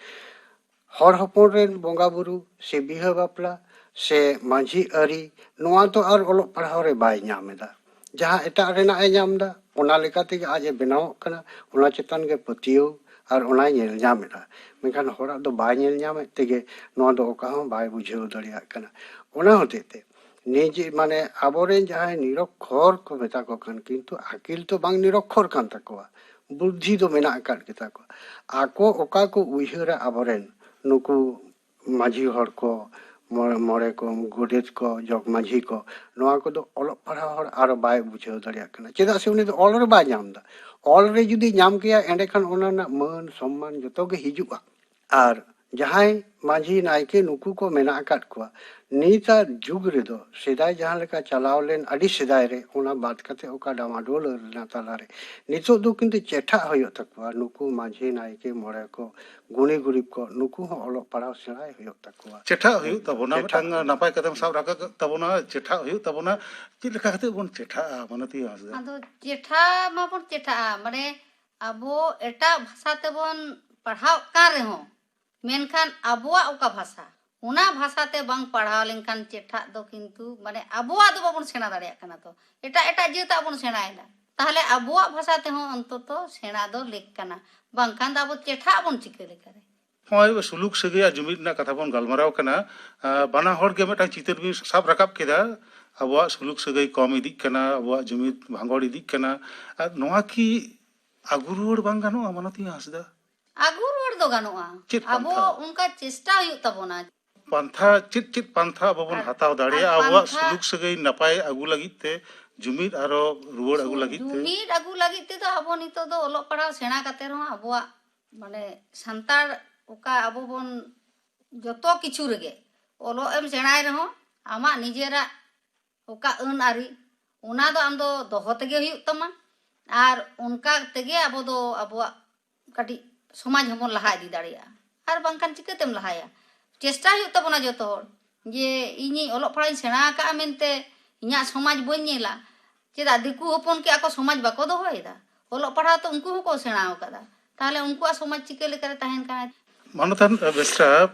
ᱦᱚᱲ ᱦᱚᱯᱚᱱ ᱨᱮᱱ ᱵᱚᱸᱜᱟ ᱵᱩᱨᱩ ᱥᱮ ᱵᱤᱦᱟᱹ ᱵᱟᱯᱞᱟ ᱥᱮ ᱢᱟᱹᱡᱷᱤ ᱟᱹᱨᱤ, ᱱᱚᱣᱟ ᱫᱚ ᱟᱨ ᱚᱞᱚᱜ ᱯᱟᱲᱦᱟᱣ ᱨᱮ ᱵᱟᱭ ᱧᱟᱢ ᱮᱫᱟ᱾ ᱡᱟᱦᱟᱸ ᱮᱴᱟᱜ ᱨᱮᱱᱟᱜ ᱮ ᱧᱟᱢ ᱮᱫᱟ, ᱚᱱᱟ ᱞᱮᱠᱟ ᱛᱮᱜᱮ ᱟᱡ ᱮ ᱵᱮᱱᱟᱣᱚᱜ ᱠᱟᱱᱟ, ᱚᱱᱟ ᱪᱮᱛᱟᱱ ᱜᱮ ᱯᱟᱹᱛᱭᱟᱹᱣ ᱟᱨ ᱚᱱᱟᱭ ᱧᱮᱞ ᱧᱟᱢ ᱮᱫᱟ᱾ ᱢᱮᱱᱠᱷᱟᱱ ᱦᱚᱲᱟᱜ ᱫᱚ ᱵᱟᱭ ᱧᱮᱞ ᱧᱟᱢᱮᱫ ᱛᱮᱜᱮ ᱱᱚᱣᱟ ᱫᱚ ᱚᱠᱟ ᱦᱚᱸ ᱵᱟᱭ ᱵᱩᱡᱷᱟᱹᱣ ᱫᱟᱲᱮᱭᱟᱜ ᱠᱟᱱᱟ᱾ ᱚᱱᱟ ᱦᱚᱛᱮᱡ ᱛᱮ ᱱᱤᱡᱮ ᱢᱟᱱᱮ ᱟᱵᱚᱨᱮᱱ ᱡᱟᱦᱟᱸᱭ ᱱᱤᱨᱚᱠᱠᱷᱚᱨ ᱠᱚ ᱢᱮᱛᱟ ᱠᱚ ᱠᱟᱱ, ᱠᱤᱱᱛᱩ ᱟᱹᱠᱤᱞ ᱫᱚ ᱵᱟᱝ ᱱᱤᱨᱚᱠᱠᱷᱚᱨ ᱠᱟᱱ ᱛᱟᱠᱚᱣᱟ, ᱵᱩᱫᱽᱫᱷᱤ ᱫᱚ ᱢᱮᱱᱟᱜ ᱟᱠᱟᱫ ᱜᱮᱛᱟ ᱠᱚᱣᱟ᱾ ᱟᱠᱚ ᱚᱠᱟ ᱠᱚ ᱩᱭᱦᱟᱹᱨᱟ ᱟᱵᱚᱨᱮᱱ ᱱᱩᱠᱩ ᱢᱟᱹᱡᱷᱤ ᱦᱚᱲ ᱠᱚ, ᱢᱚᱬᱮ ᱢᱚᱬᱮ ᱠᱚ, ᱜᱚᱰᱮᱛ ᱠᱚ, ᱡᱚᱜᱽ ᱢᱟᱹᱡᱷᱤ ᱠᱚ, ᱱᱚᱣᱟ ᱠᱚᱫᱚ ᱚᱞᱚᱜ ᱯᱟᱲᱦᱟᱣ ᱦᱚᱲ ᱟᱨᱚ ᱵᱟᱭ ᱵᱩᱡᱷᱟᱹᱣ ᱫᱟᱲᱮᱭᱟᱜ ᱠᱟᱱᱟ᱾ ᱪᱮᱫᱟᱜ ᱥᱮ ᱩᱱᱤ ᱫᱚ ᱚᱞ ᱨᱮ ᱵᱟᱭ ᱧᱟᱢ ᱮᱫᱟ᱾ ᱚᱞ ᱨᱮ ᱡᱩᱫᱤ ᱧᱟᱢ ᱠᱮᱭᱟ, ᱮᱸᱰᱮᱠᱷᱟᱱ ᱚᱱᱟ ᱨᱮᱱᱟᱜ ᱢᱟᱹᱱ ᱥᱚᱢᱢᱟᱱ ᱡᱚᱛᱚ ᱜᱮ ᱦᱤᱡᱩᱜᱼᱟ᱾ ᱟᱨ ᱡᱟᱦᱟᱸᱭ ᱢᱟᱹᱡᱷᱤ ᱱᱟᱭᱠᱮ ᱱᱩᱠᱩ ᱠᱚ ᱢᱮᱱᱟᱜ ᱟᱠᱟᱫ ᱠᱚᱣᱟ, ᱱᱤᱛᱟᱜ ᱡᱩᱜᱽ ᱨᱮᱫᱚ ᱥᱮᱫᱟᱭ ᱡᱟᱦᱟᱸ ᱞᱮᱠᱟ ᱪᱟᱞᱟᱣ ᱞᱮᱱ ᱟᱹᱰᱤ ᱥᱮᱫᱟᱭ ᱨᱮ, ᱚᱱᱟ ᱵᱟᱫ ᱠᱟᱛᱮ ᱚᱠᱟ ᱰᱟᱢᱟᱰᱳᱞ ᱨᱮᱱᱟᱜ ᱛᱟᱞᱟᱨᱮ ᱱᱤᱛᱚᱜ ᱫᱚ ᱠᱤᱱᱛᱩ ᱪᱮᱴᱷᱟᱜ ᱦᱩᱭᱩᱜ ᱛᱟᱠᱚᱣᱟ᱾ ᱱᱩᱠᱩ ᱢᱟᱹᱡᱷᱤ ᱱᱟᱭᱠᱮ ᱢᱚᱬᱮ ᱠᱚ, ᱜᱩᱱᱤ ᱜᱩᱨᱤᱵ ᱠᱚ, ᱱᱩᱠᱩ ᱦᱚᱸ ᱚᱞᱚᱜ ᱯᱟᱲᱦᱟᱣ ᱥᱮᱬᱟᱭ ᱦᱩᱭᱩᱜ ᱛᱟᱠᱚᱣᱟ᱾ ᱪᱮᱴᱷᱟᱜ ᱦᱩᱭᱩᱜ ᱛᱟᱵᱚᱱᱟ᱾ ᱪᱮᱴᱷᱟᱜ ᱢᱤᱫᱴᱟᱝ ᱦᱩᱭᱩᱜ ᱱᱟᱯᱟᱭ ᱠᱟᱛᱷᱟᱢ ᱥᱟᱵ ᱨᱟᱠᱟᱵ ᱛᱟᱵᱚᱱᱟ᱾ ᱪᱮᱴᱷᱟᱜ ᱦᱩᱭᱩᱜ ᱛᱟᱵᱚᱱᱟ᱾ ᱪᱮᱫ ᱞᱮᱠᱟ ᱠᱟᱛᱮ ᱵᱚᱱ ᱪᱮᱴᱷᱟᱜᱼᱟ, ᱢᱟᱱᱚᱛᱤ ᱦᱟᱸᱥᱫᱟ? ᱟᱫᱚ ᱪᱮᱴᱷᱟ ᱢᱟᱵᱚᱱ ᱪᱮᱴᱷᱟᱜᱼᱟ, ᱢᱟᱱᱮ ᱟᱵᱚ ᱮᱴᱟᱜ ᱵᱷᱟᱥᱟ ᱛᱮᱵᱚᱱ ᱯᱟᱲᱦᱟᱣ ᱠᱟᱱ ᱨᱮᱦᱚᱸ, ᱢᱮᱱᱠᱷᱟᱱ ᱟᱵᱚᱣᱟᱜ ᱚᱠᱟ ᱵᱷᱟᱥᱟ, ᱚᱱᱟ ᱵᱷᱟᱥᱟ ᱛᱮ ᱵᱟᱝ ᱯᱟᱲᱦᱟᱣ ᱞᱮᱱᱠᱷᱟᱱ ᱪᱮᱴᱷᱟᱜ ᱫᱚ ᱠᱤᱱᱛᱩ ᱢᱟᱱᱮ ᱟᱵᱚᱣᱟᱜ ᱫᱚ ᱵᱟᱵᱚᱱ ᱥᱮᱬᱟ ᱫᱟᱲᱮᱭᱟᱜ ᱠᱟᱱᱟ᱾ ᱛᱚ ᱮᱴᱟᱜ ᱮᱴᱟᱜ ᱡᱟᱹᱛᱟᱜ ᱵᱚᱱ ᱥᱮᱬᱟᱭᱮᱫᱟ, ᱛᱟᱦᱚᱞᱮ ᱟᱵᱚᱣᱟᱜ ᱵᱷᱟᱥᱟ ᱛᱮᱦᱚᱸ ᱚᱱᱛᱚᱛᱚ ᱥᱮᱬᱟ ᱫᱚ ᱞᱮᱠ ᱠᱟᱱᱟ, ᱵᱟᱝᱠᱷᱟᱱ ᱫᱚ ᱟᱵᱚ ᱪᱮᱴᱷᱟᱜ ᱵᱚᱱ ᱪᱤᱠᱟᱹ ᱞᱮᱠᱟᱨᱮ? ᱱᱚᱜᱼᱚᱭ ᱥᱩᱞᱩᱠ ᱥᱟᱹᱜᱟᱹᱭ ᱟᱨ ᱡᱩᱢᱤᱫ ᱨᱮᱱᱟᱜ ᱠᱟᱛᱷᱟ ᱵᱚᱱ ᱜᱟᱞᱢᱟᱨᱟᱣ ᱠᱟᱱᱟ᱾ ᱟᱸ, ᱵᱟᱱᱟ ᱦᱚᱲ ᱜᱮ ᱢᱤᱫᱴᱟᱝ ᱪᱤᱛᱟᱹᱨ ᱵᱤᱱ ᱥᱟᱵ ᱨᱟᱠᱟᱵ ᱠᱮᱫᱟ᱾ ᱟᱵᱚᱣᱟᱜ ᱥᱩᱞᱩᱠ ᱥᱟᱹᱜᱟᱹᱭ ᱠᱚᱢ ᱤᱫᱤᱜ ᱠᱟᱱᱟ, ᱟᱵᱚᱣᱟᱜ ᱡᱩᱢᱤᱫ ᱵᱷᱟᱸᱜᱚᱲ ᱤᱫᱤᱜ ᱠᱟᱱᱟ᱾ ᱟᱨ ᱱᱚᱣᱟ ᱠᱤ ᱟᱹᱜᱩ ᱨᱩᱣᱟᱹᱲ ᱵᱟᱝ ᱜᱟᱱᱚᱜᱼᱟ, ᱢᱟᱱᱚᱛᱤ ᱦᱟᱸᱥᱫᱟ? ᱟᱹᱜᱩ ᱨᱩᱣᱟᱹᱲ ᱫᱚ ᱜᱟᱱᱚᱜᱼᱟ᱾ ᱪᱮᱫ ᱟᱵᱚ ᱯᱟᱱᱛᱷᱟ? ᱚᱱᱠᱟ ᱪᱮᱥᱴᱟ ᱦᱩᱭᱩᱜ ᱛᱟᱵᱚᱱᱟ᱾ ᱯᱟᱱᱛᱷᱟ, ᱪᱮᱫ ᱪᱮᱫ ᱯᱟᱱᱛᱷᱟ ᱟᱵᱚ ᱵᱚᱱ ᱟᱨ, ᱦᱟᱛᱟᱣ ᱫᱟᱲᱮᱭᱟᱜᱼᱟ ᱟᱨ ᱟᱵᱚᱣᱟᱜ ᱯᱟᱱᱛᱷᱟ ᱥᱩᱞᱩᱠ ᱥᱟᱹᱜᱟᱹᱭ ᱱᱟᱯᱟᱭ ᱟᱹᱜᱩ ᱞᱟᱹᱜᱤᱫ ᱛᱮ, ᱡᱩᱢᱤᱫ ᱟᱨᱚ ᱨᱩᱣᱟᱹᱲ ᱟᱹᱜᱩ ᱞᱟᱹᱜᱤᱫ ᱛᱮ? ᱡᱩᱢᱤᱫ ᱟᱹᱜᱩ ᱞᱟᱹᱜᱤᱫ ᱛᱮᱫᱚ ᱟᱵᱚ ᱱᱤᱛᱚᱜ ᱫᱚ ᱚᱞᱚᱜ ᱯᱟᱲᱦᱟᱣ ᱥᱮᱬᱟ ᱠᱟᱛᱮ ᱨᱮᱦᱚᱸ ᱟᱵᱚᱣᱟᱜ ᱢᱟᱱᱮ ᱥᱟᱱᱛᱟᱲ ᱚᱠᱟ ᱟᱵᱚ ᱵᱚᱱ ᱡᱚᱛᱚ ᱠᱤᱪᱷᱩ ᱨᱮᱜᱮ ᱚᱞᱚᱜ ᱮᱢ ᱥᱮᱬᱟᱭ ᱨᱮᱦᱚᱸ ᱟᱢᱟᱜ ᱱᱤᱡᱮᱨᱟᱜ ᱚᱠᱟ ᱟᱹᱱ ᱟᱹᱨᱤ, ᱚᱱᱟ ᱫᱚ ᱟᱢ ᱫᱚ ᱫᱚᱦᱚ ᱛᱮᱜᱮ ᱦᱩᱭᱩᱜ ᱛᱟᱢᱟ᱾ ᱟᱨ ᱚᱱᱠᱟ ᱛᱮᱜᱮ ᱟᱵᱚ ᱫᱚ ᱟᱵᱚᱣᱟᱜ ᱠᱟᱹᱴᱤᱡ ᱥᱚᱢᱟᱡᱽ ᱦᱚᱸᱵᱚᱱ ᱞᱟᱦᱟ ᱤᱫᱤ ᱫᱟᱲᱮᱭᱟᱜᱼᱟ᱾ ᱟᱨ ᱵᱟᱝᱠᱷᱟᱱ ᱪᱤᱠᱟᱹᱛᱮᱢ ᱞᱟᱦᱟᱭᱟ? ᱪᱮᱥᱴᱟ ᱦᱩᱭᱩᱜ ᱛᱟᱵᱚᱱᱟ ᱡᱚᱛᱚ ᱦᱚᱲ, ᱡᱮ ᱤᱧᱤᱧ ᱚᱞᱚᱜ ᱯᱟᱲᱦᱟᱜ ᱤᱧ ᱥᱮᱬᱟ ᱟᱠᱟᱫᱼᱟ ᱢᱮᱱᱛᱮ ᱤᱧᱟᱹᱜ ᱥᱚᱢᱟᱡᱽ ᱵᱟᱹᱧ ᱧᱮᱞᱟ᱾ ᱪᱮᱫᱟᱜ ᱫᱤᱠᱩ ᱦᱚᱯᱚᱱ ᱠᱤ ᱟᱠᱚ ᱥᱚᱢᱟᱡᱽ ᱵᱟᱠᱚ ᱫᱚᱦᱚᱭᱮᱫᱟ? ᱚᱞᱚᱜ ᱯᱟᱲᱦᱟᱣ ᱛᱚ ᱩᱱᱠᱩ ᱦᱚᱸᱠᱚ ᱥᱮᱬᱟ ᱟᱠᱟᱫᱟ, ᱛᱟᱦᱚᱞᱮ ᱩᱱᱠᱩᱣᱟᱜ ᱥᱚᱢᱟᱡᱽ ᱪᱤᱠᱟᱹ ᱞᱮᱠᱟᱨᱮ ᱛᱟᱦᱮᱱ ᱠᱟᱱᱟ? ᱢᱟᱱᱚᱛᱟᱱ ᱵᱮᱥᱨᱟ,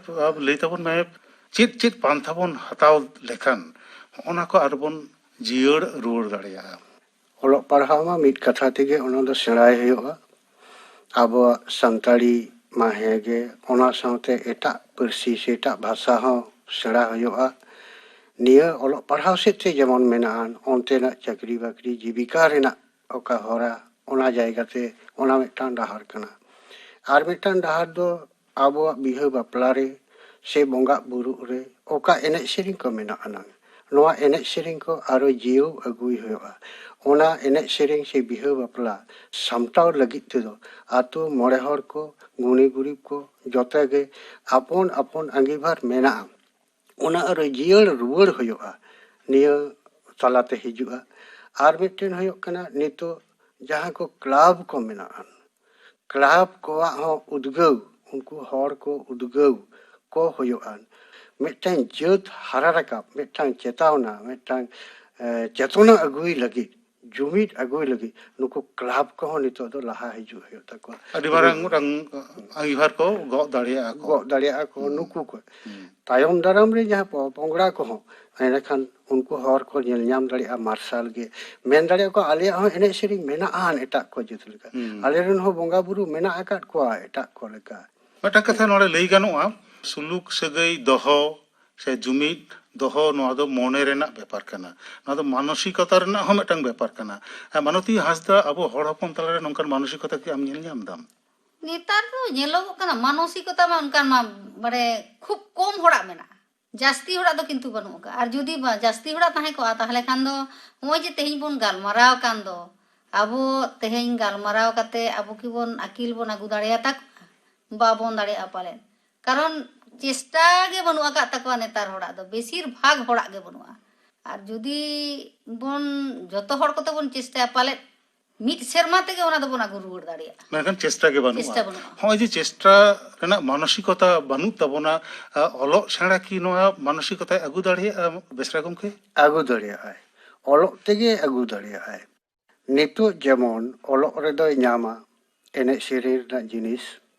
ᱟᱢ ᱞᱟᱹᱭ ᱛᱟᱵᱚᱱ ᱢᱮ, ᱪᱮᱫ ᱪᱮᱫ ᱯᱟᱱᱛᱷᱟ ᱵᱚᱱ ᱦᱟᱛᱟᱣ ᱞᱮᱠᱷᱟᱱ ᱦᱚᱸᱜᱼᱚ ᱱᱟ ᱠᱚ ᱟᱨᱵᱚᱱ ᱡᱤᱭᱟᱹᱲ ᱨᱩᱣᱟᱹᱲ ᱫᱟᱲᱮᱭᱟᱜᱼᱟ? ᱚᱞᱚᱜ ᱯᱟᱲᱦᱟᱣ ᱢᱟ ᱢᱤᱫ ᱠᱟᱛᱷᱟ ᱛᱮᱜᱮ ᱚᱱᱟ ᱫᱚ ᱥᱮᱬᱟᱭ ᱦᱩᱭᱩᱜᱼᱟ᱾ ᱟᱵᱚᱣᱟᱜ ᱥᱟᱱᱛᱟᱲᱤ ᱢᱟ ᱦᱮᱸᱜᱮ, ᱚᱱᱟ ᱥᱟᱶᱛᱮ ᱮᱴᱟᱜ ᱯᱟᱹᱨᱥᱤ ᱥᱮ ᱮᱴᱟᱜ ᱵᱷᱟᱥᱟ ᱦᱚᱸ ᱥᱮᱬᱟ ᱦᱩᱭᱩᱜᱼᱟ᱾ ᱱᱤᱭᱟᱹ ᱚᱞᱚᱜ ᱯᱟᱲᱦᱟᱣ ᱥᱮᱫ ᱛᱮ ᱡᱮᱢᱚᱱ ᱢᱮᱱᱟᱜᱼᱟ, ᱚᱱᱛᱮᱱᱟᱜ ᱪᱟᱹᱠᱨᱤ ᱵᱟᱹᱠᱨᱤ ᱡᱤᱵᱤᱠᱟ ᱨᱮᱱᱟᱜ ᱚᱠᱟ ᱦᱚᱨᱟ, ᱚᱱᱟ ᱡᱟᱭᱜᱟ ᱛᱮ ᱚᱱᱟ ᱢᱤᱫᱴᱟᱝ ᱰᱟᱦᱟᱨ ᱠᱟᱱᱟ᱾ ᱟᱨ ᱢᱤᱫᱴᱟᱝ ᱰᱟᱦᱟᱨ ᱫᱚ ᱟᱵᱚᱣᱟᱜ ᱵᱤᱦᱟᱹ ᱵᱟᱯᱞᱟ ᱨᱮ ᱥᱮ ᱵᱚᱸᱜᱟ ᱵᱩᱨᱩᱜ ᱨᱮ ᱚᱠᱟ ᱮᱱᱮᱡ ᱥᱮᱨᱮᱧ ᱠᱚ ᱢᱮᱱᱟᱜ ᱟᱱᱟᱝ, ᱱᱚᱣᱟ ᱮᱱᱮᱡ ᱥᱮᱨᱮᱧ ᱠᱚ ᱟᱨᱚ ᱡᱤᱭᱟᱹᱣ ᱟᱹᱜᱩᱭ ᱦᱩᱭᱩᱜᱼᱟ᱾ ᱚᱱᱟ ᱮᱱᱮᱡ ᱥᱮᱨᱮᱧ ᱥᱮ ᱵᱤᱦᱟᱹ ᱵᱟᱯᱞᱟ ᱥᱟᱢᱴᱟᱣ ᱞᱟᱹᱜᱤᱫ ᱛᱮᱫᱚ ᱟᱛᱳ ᱢᱚᱬᱮ ᱦᱚᱲ ᱠᱚ, ᱜᱩᱱᱤ ᱜᱩᱨᱤᱵ ᱠᱚ, ᱡᱚᱛᱚ ᱜᱮ ᱟᱯᱚᱱ ᱟᱯᱚᱱ ᱟᱸᱜᱤᱵᱷᱟᱨ ᱢᱮᱱᱟᱜᱼᱟ᱾ ᱚᱱᱟ ᱟᱨᱚ ᱡᱤᱭᱟᱹᱲ ᱨᱩᱣᱟᱹᱲ ᱦᱩᱭᱩᱜᱼᱟ, ᱱᱤᱭᱟᱹ ᱛᱟᱞᱟᱛᱮ ᱦᱤᱡᱩᱜᱼᱟ᱾ ᱟᱨ ᱢᱤᱫᱴᱮᱱ ᱦᱩᱭᱩᱜ ᱠᱟᱱᱟ, ᱱᱤᱛᱚᱜ ᱡᱟᱦᱟᱸ ᱠᱚ ᱠᱞᱟᱵᱽ ᱠᱚ ᱢᱮᱱᱟᱜᱼᱟ, ᱠᱞᱟᱵᱽ ᱠᱚᱣᱟᱜ ᱦᱚᱸ ᱩᱫᱽᱜᱟᱹᱣ, ᱩᱱᱠᱩ ᱦᱚᱲ ᱠᱚ ᱩᱫᱽᱜᱟᱹᱣ ᱠᱚ ᱦᱩᱭᱩᱜᱼᱟ᱾ ᱢᱤᱫᱴᱟᱝ ᱡᱟᱹᱛ ᱦᱟᱨᱟ ᱨᱟᱠᱟᱵ, ᱢᱤᱫᱴᱟᱝ ᱪᱮᱛᱟᱣᱱᱟ, ᱢᱤᱫᱴᱟᱝ, ᱮ, ᱪᱮᱛᱚᱱᱟ ᱟᱹᱜᱩᱭ ᱞᱟᱹᱜᱤᱫ, ᱡᱩᱢᱤᱫ ᱟᱹᱜᱩᱭ ᱞᱟᱹᱜᱤᱫ ᱱᱩᱠᱩ ᱠᱞᱟᱵᱽ ᱠᱚᱦᱚᱸ ᱱᱤᱛᱚᱜ ᱫᱚ ᱞᱟᱦᱟ ᱦᱤᱡᱩᱜ ᱦᱩᱭᱩᱜ ᱛᱟᱠᱚᱣᱟ᱾ ᱟᱹᱰᱤ ᱢᱟᱨᱟᱝ ᱢᱤᱫᱴᱟᱝ ᱟᱸᱜᱤᱵᱷᱟᱨ ᱠᱚ ᱜᱚᱜ ᱫᱟᱲᱮᱭᱟᱜᱼᱟ ᱠᱚ᱾ ᱜᱚᱜ ᱫᱟᱲᱮᱭᱟᱜᱼᱟ ᱠᱚ ᱦᱩᱸ᱾ ᱱᱩᱠᱩ ᱠᱚ᱾ ᱦᱩᱸ᱾ ᱛᱟᱭᱚᱢ ᱫᱟᱨᱟᱢ ᱨᱮ ᱡᱟᱦᱟᱸ ᱯᱚ-, ᱯᱚᱝᱲᱟ ᱠᱚᱦᱚᱸ ᱮᱸᱰᱮᱠᱷᱟᱱ ᱩᱱᱠᱩ ᱦᱚᱨ ᱠᱚ ᱧᱮᱞ ᱧᱟᱢ ᱫᱟᱲᱮᱭᱟᱜᱼᱟ, ᱢᱟᱨᱥᱟᱞ ᱜᱮ ᱢᱮᱱ ᱫᱟᱲᱮᱭᱟᱜᱼᱟ ᱠᱚ, ᱟᱞᱮᱭᱟᱜ ᱦᱚᱸ ᱮᱱᱮᱡ ᱥᱮᱨᱮᱧ ᱢᱮᱱᱟᱜᱼᱟ ᱮᱴᱟᱜ ᱠᱚ ᱡᱟᱹᱛ ᱞᱮᱠᱟ᱾ ᱦᱩᱸ᱾ ᱟᱞᱮ ᱨᱮᱱ ᱦᱚᱸ ᱵᱚᱸᱜᱟ ᱵᱩᱨᱩ ᱢᱮᱱᱟᱜ ᱟᱠᱟᱫ ᱠᱚᱣᱟ ᱮᱴᱟᱜ ᱠᱚ ᱞᱮᱠᱟ᱾ ᱢᱤᱫᱴᱟᱝ ᱠᱟᱛᱷᱟ ᱱᱚᱰᱮ ᱞᱟᱹᱭ ᱜᱟᱱᱚᱜᱼᱟ, ᱥᱩᱞᱩᱠ ᱥᱟᱹᱜᱟᱹᱭ ᱫᱚᱦᱚ ᱥᱮ ᱡᱩᱢᱤᱫ ᱫᱚᱦᱚ, ᱱᱚᱣᱟ ᱫᱚ ᱢᱚᱱᱮ ᱨᱮᱱᱟᱜ ᱵᱮᱯᱟᱨ ᱠᱟᱱᱟ᱾ ᱱᱚᱣᱟ ᱫᱚ ᱢᱟᱱᱚᱥᱤᱠᱚᱛᱟ ᱨᱮᱱᱟᱜ ᱦᱚᱸ ᱢᱤᱫᱴᱟᱝ ᱵᱮᱯᱟᱨ ᱠᱟᱱᱟ᱾ ᱟᱨ ᱢᱟᱱᱚᱛᱤ ᱦᱟᱸᱥᱫᱟ, ᱟᱵᱚ ᱦᱚᱲ ᱦᱚᱯᱚᱱ ᱛᱟᱞᱟᱨᱮ ᱱᱚᱝᱠᱟᱱ ᱢᱟᱱᱚᱥᱤᱠᱚᱛᱟ ᱠᱤ ᱟᱢ ᱧᱮᱞ ᱧᱟᱢ ᱫᱟᱢ? ᱱᱮᱛᱟᱨ ᱫᱚ ᱧᱮᱞᱚᱜᱚᱜ ᱠᱟᱱᱟ, ᱢᱟᱱᱚᱥᱤᱠᱚᱛᱟ ᱢᱟ ᱚᱱᱠᱟᱱ ᱢᱟ ᱢᱟᱱᱮ ᱠᱷᱩᱵ ᱠᱚᱢ ᱦᱚᱲᱟᱜ ᱢᱮᱱᱟᱜᱼᱟ, ᱡᱟᱹᱥᱛᱤ ᱦᱚᱲᱟᱜ ᱫᱚ ᱠᱤᱱᱛᱩ ᱵᱟᱹᱱᱩᱜ ᱟᱠᱟᱫᱼᱟ᱾ ᱟᱨ ᱡᱩᱫᱤ ᱵᱟ-, ᱡᱟᱹᱥᱛᱤ ᱦᱚᱲᱟᱜ ᱛᱟᱦᱮᱸ ᱠᱚᱜᱼᱟ, ᱛᱟᱦᱚᱞᱮ ᱠᱷᱟᱱ ᱫᱚ ᱱᱚᱜᱼᱚᱭ ᱡᱮ ᱛᱮᱦᱮᱧ ᱵᱚᱱ ᱜᱟᱞᱢᱟᱨᱟᱣ ᱠᱟᱱ ᱫᱚ, ᱟᱵᱚ ᱛᱮᱦᱮᱧ ᱜᱟᱞᱢᱟᱨᱟᱣ ᱠᱟᱛᱮ ᱟᱵᱚ ᱠᱤᱵᱚᱱ ᱟᱹᱠᱤᱞ ᱵᱚᱱ ᱟᱹᱜᱩ ᱫᱟᱲᱮᱭᱟᱛᱟ ᱠᱚᱣᱟ? ᱵᱟᱵᱚᱱ ᱫᱟᱲᱮᱭᱟᱜᱼᱟ ᱯᱟᱞᱮᱱ, ᱠᱟᱨᱚᱱ ᱪᱮᱥᱴᱟ ᱜᱮ ᱵᱟᱹᱱᱩᱜ ᱟᱠᱟᱫ ᱛᱟᱠᱚᱣᱟ ᱱᱮᱛᱟᱨ ᱦᱚᱲᱟᱜ ᱫᱚ, ᱵᱮᱥᱤᱨ ᱵᱷᱟᱜᱽ ᱦᱚᱲᱟᱜ ᱜᱮ ᱵᱟᱹᱱᱩᱜᱼᱟ᱾ ᱟᱨ ᱡᱩᱫᱤ ᱵᱚᱱ ᱡᱚᱛᱚ ᱦᱚᱲ ᱠᱚᱛᱮ ᱵᱚᱱ ᱪᱮᱥᱴᱟᱭᱟ, ᱯᱟᱞᱮᱫ ᱢᱤᱫ ᱥᱮᱨᱢᱟ ᱛᱮᱜᱮ ᱚᱱᱟ ᱫᱚᱵᱚᱱ ᱟᱹᱜᱩ ᱨᱩᱣᱟᱹᱲ ᱫᱟᱲᱮᱭᱟᱜᱼᱟ᱾ ᱢᱮᱱᱠᱷᱟᱱ ᱪᱮᱥᱴᱟ ᱜᱮ ᱵᱟᱹᱱᱩᱜᱼᱟ᱾ ᱪᱮᱥᱴᱟ ᱵᱟᱹᱱᱩᱜᱼᱟ᱾ ᱦᱚᱸᱜᱼᱚᱭ ᱡᱮ ᱪᱮᱥᱴᱟ ᱨᱮᱱᱟᱜ ᱢᱟᱱᱚᱥᱤᱠᱚᱛᱟ ᱵᱟᱹᱱᱩᱜ ᱛᱟᱵᱚᱱᱟ, ᱟ, ᱚᱞᱚᱜ ᱥᱮᱬᱟ ᱠᱤ ᱱᱚᱣᱟ ᱢᱟᱱᱚᱥᱤᱠᱚᱛᱟᱭ ᱟᱹᱜᱩ ᱫᱟᱲᱮᱭᱟᱜᱼᱟ, ᱵᱮᱥᱨᱟ ᱜᱚᱢᱠᱮ? ᱟᱹᱜᱩ ᱫᱟᱲᱮᱭᱟᱜᱼᱟᱭ, ᱚᱞᱚᱜ ᱛᱮᱜᱮ ᱟᱹᱜᱩ ᱫᱟᱲᱮᱭᱟᱜᱼᱟᱭ᱾ ᱱᱤᱛᱚᱜ ᱡᱮᱢᱚᱱ ᱚᱞᱚᱜ ᱨᱮᱫᱚᱭ ᱧᱟᱢᱟ ᱮᱱᱮᱡ ᱥᱮᱨᱮᱧ ᱨᱮᱱᱟᱜ ᱡᱤᱱᱤᱥ,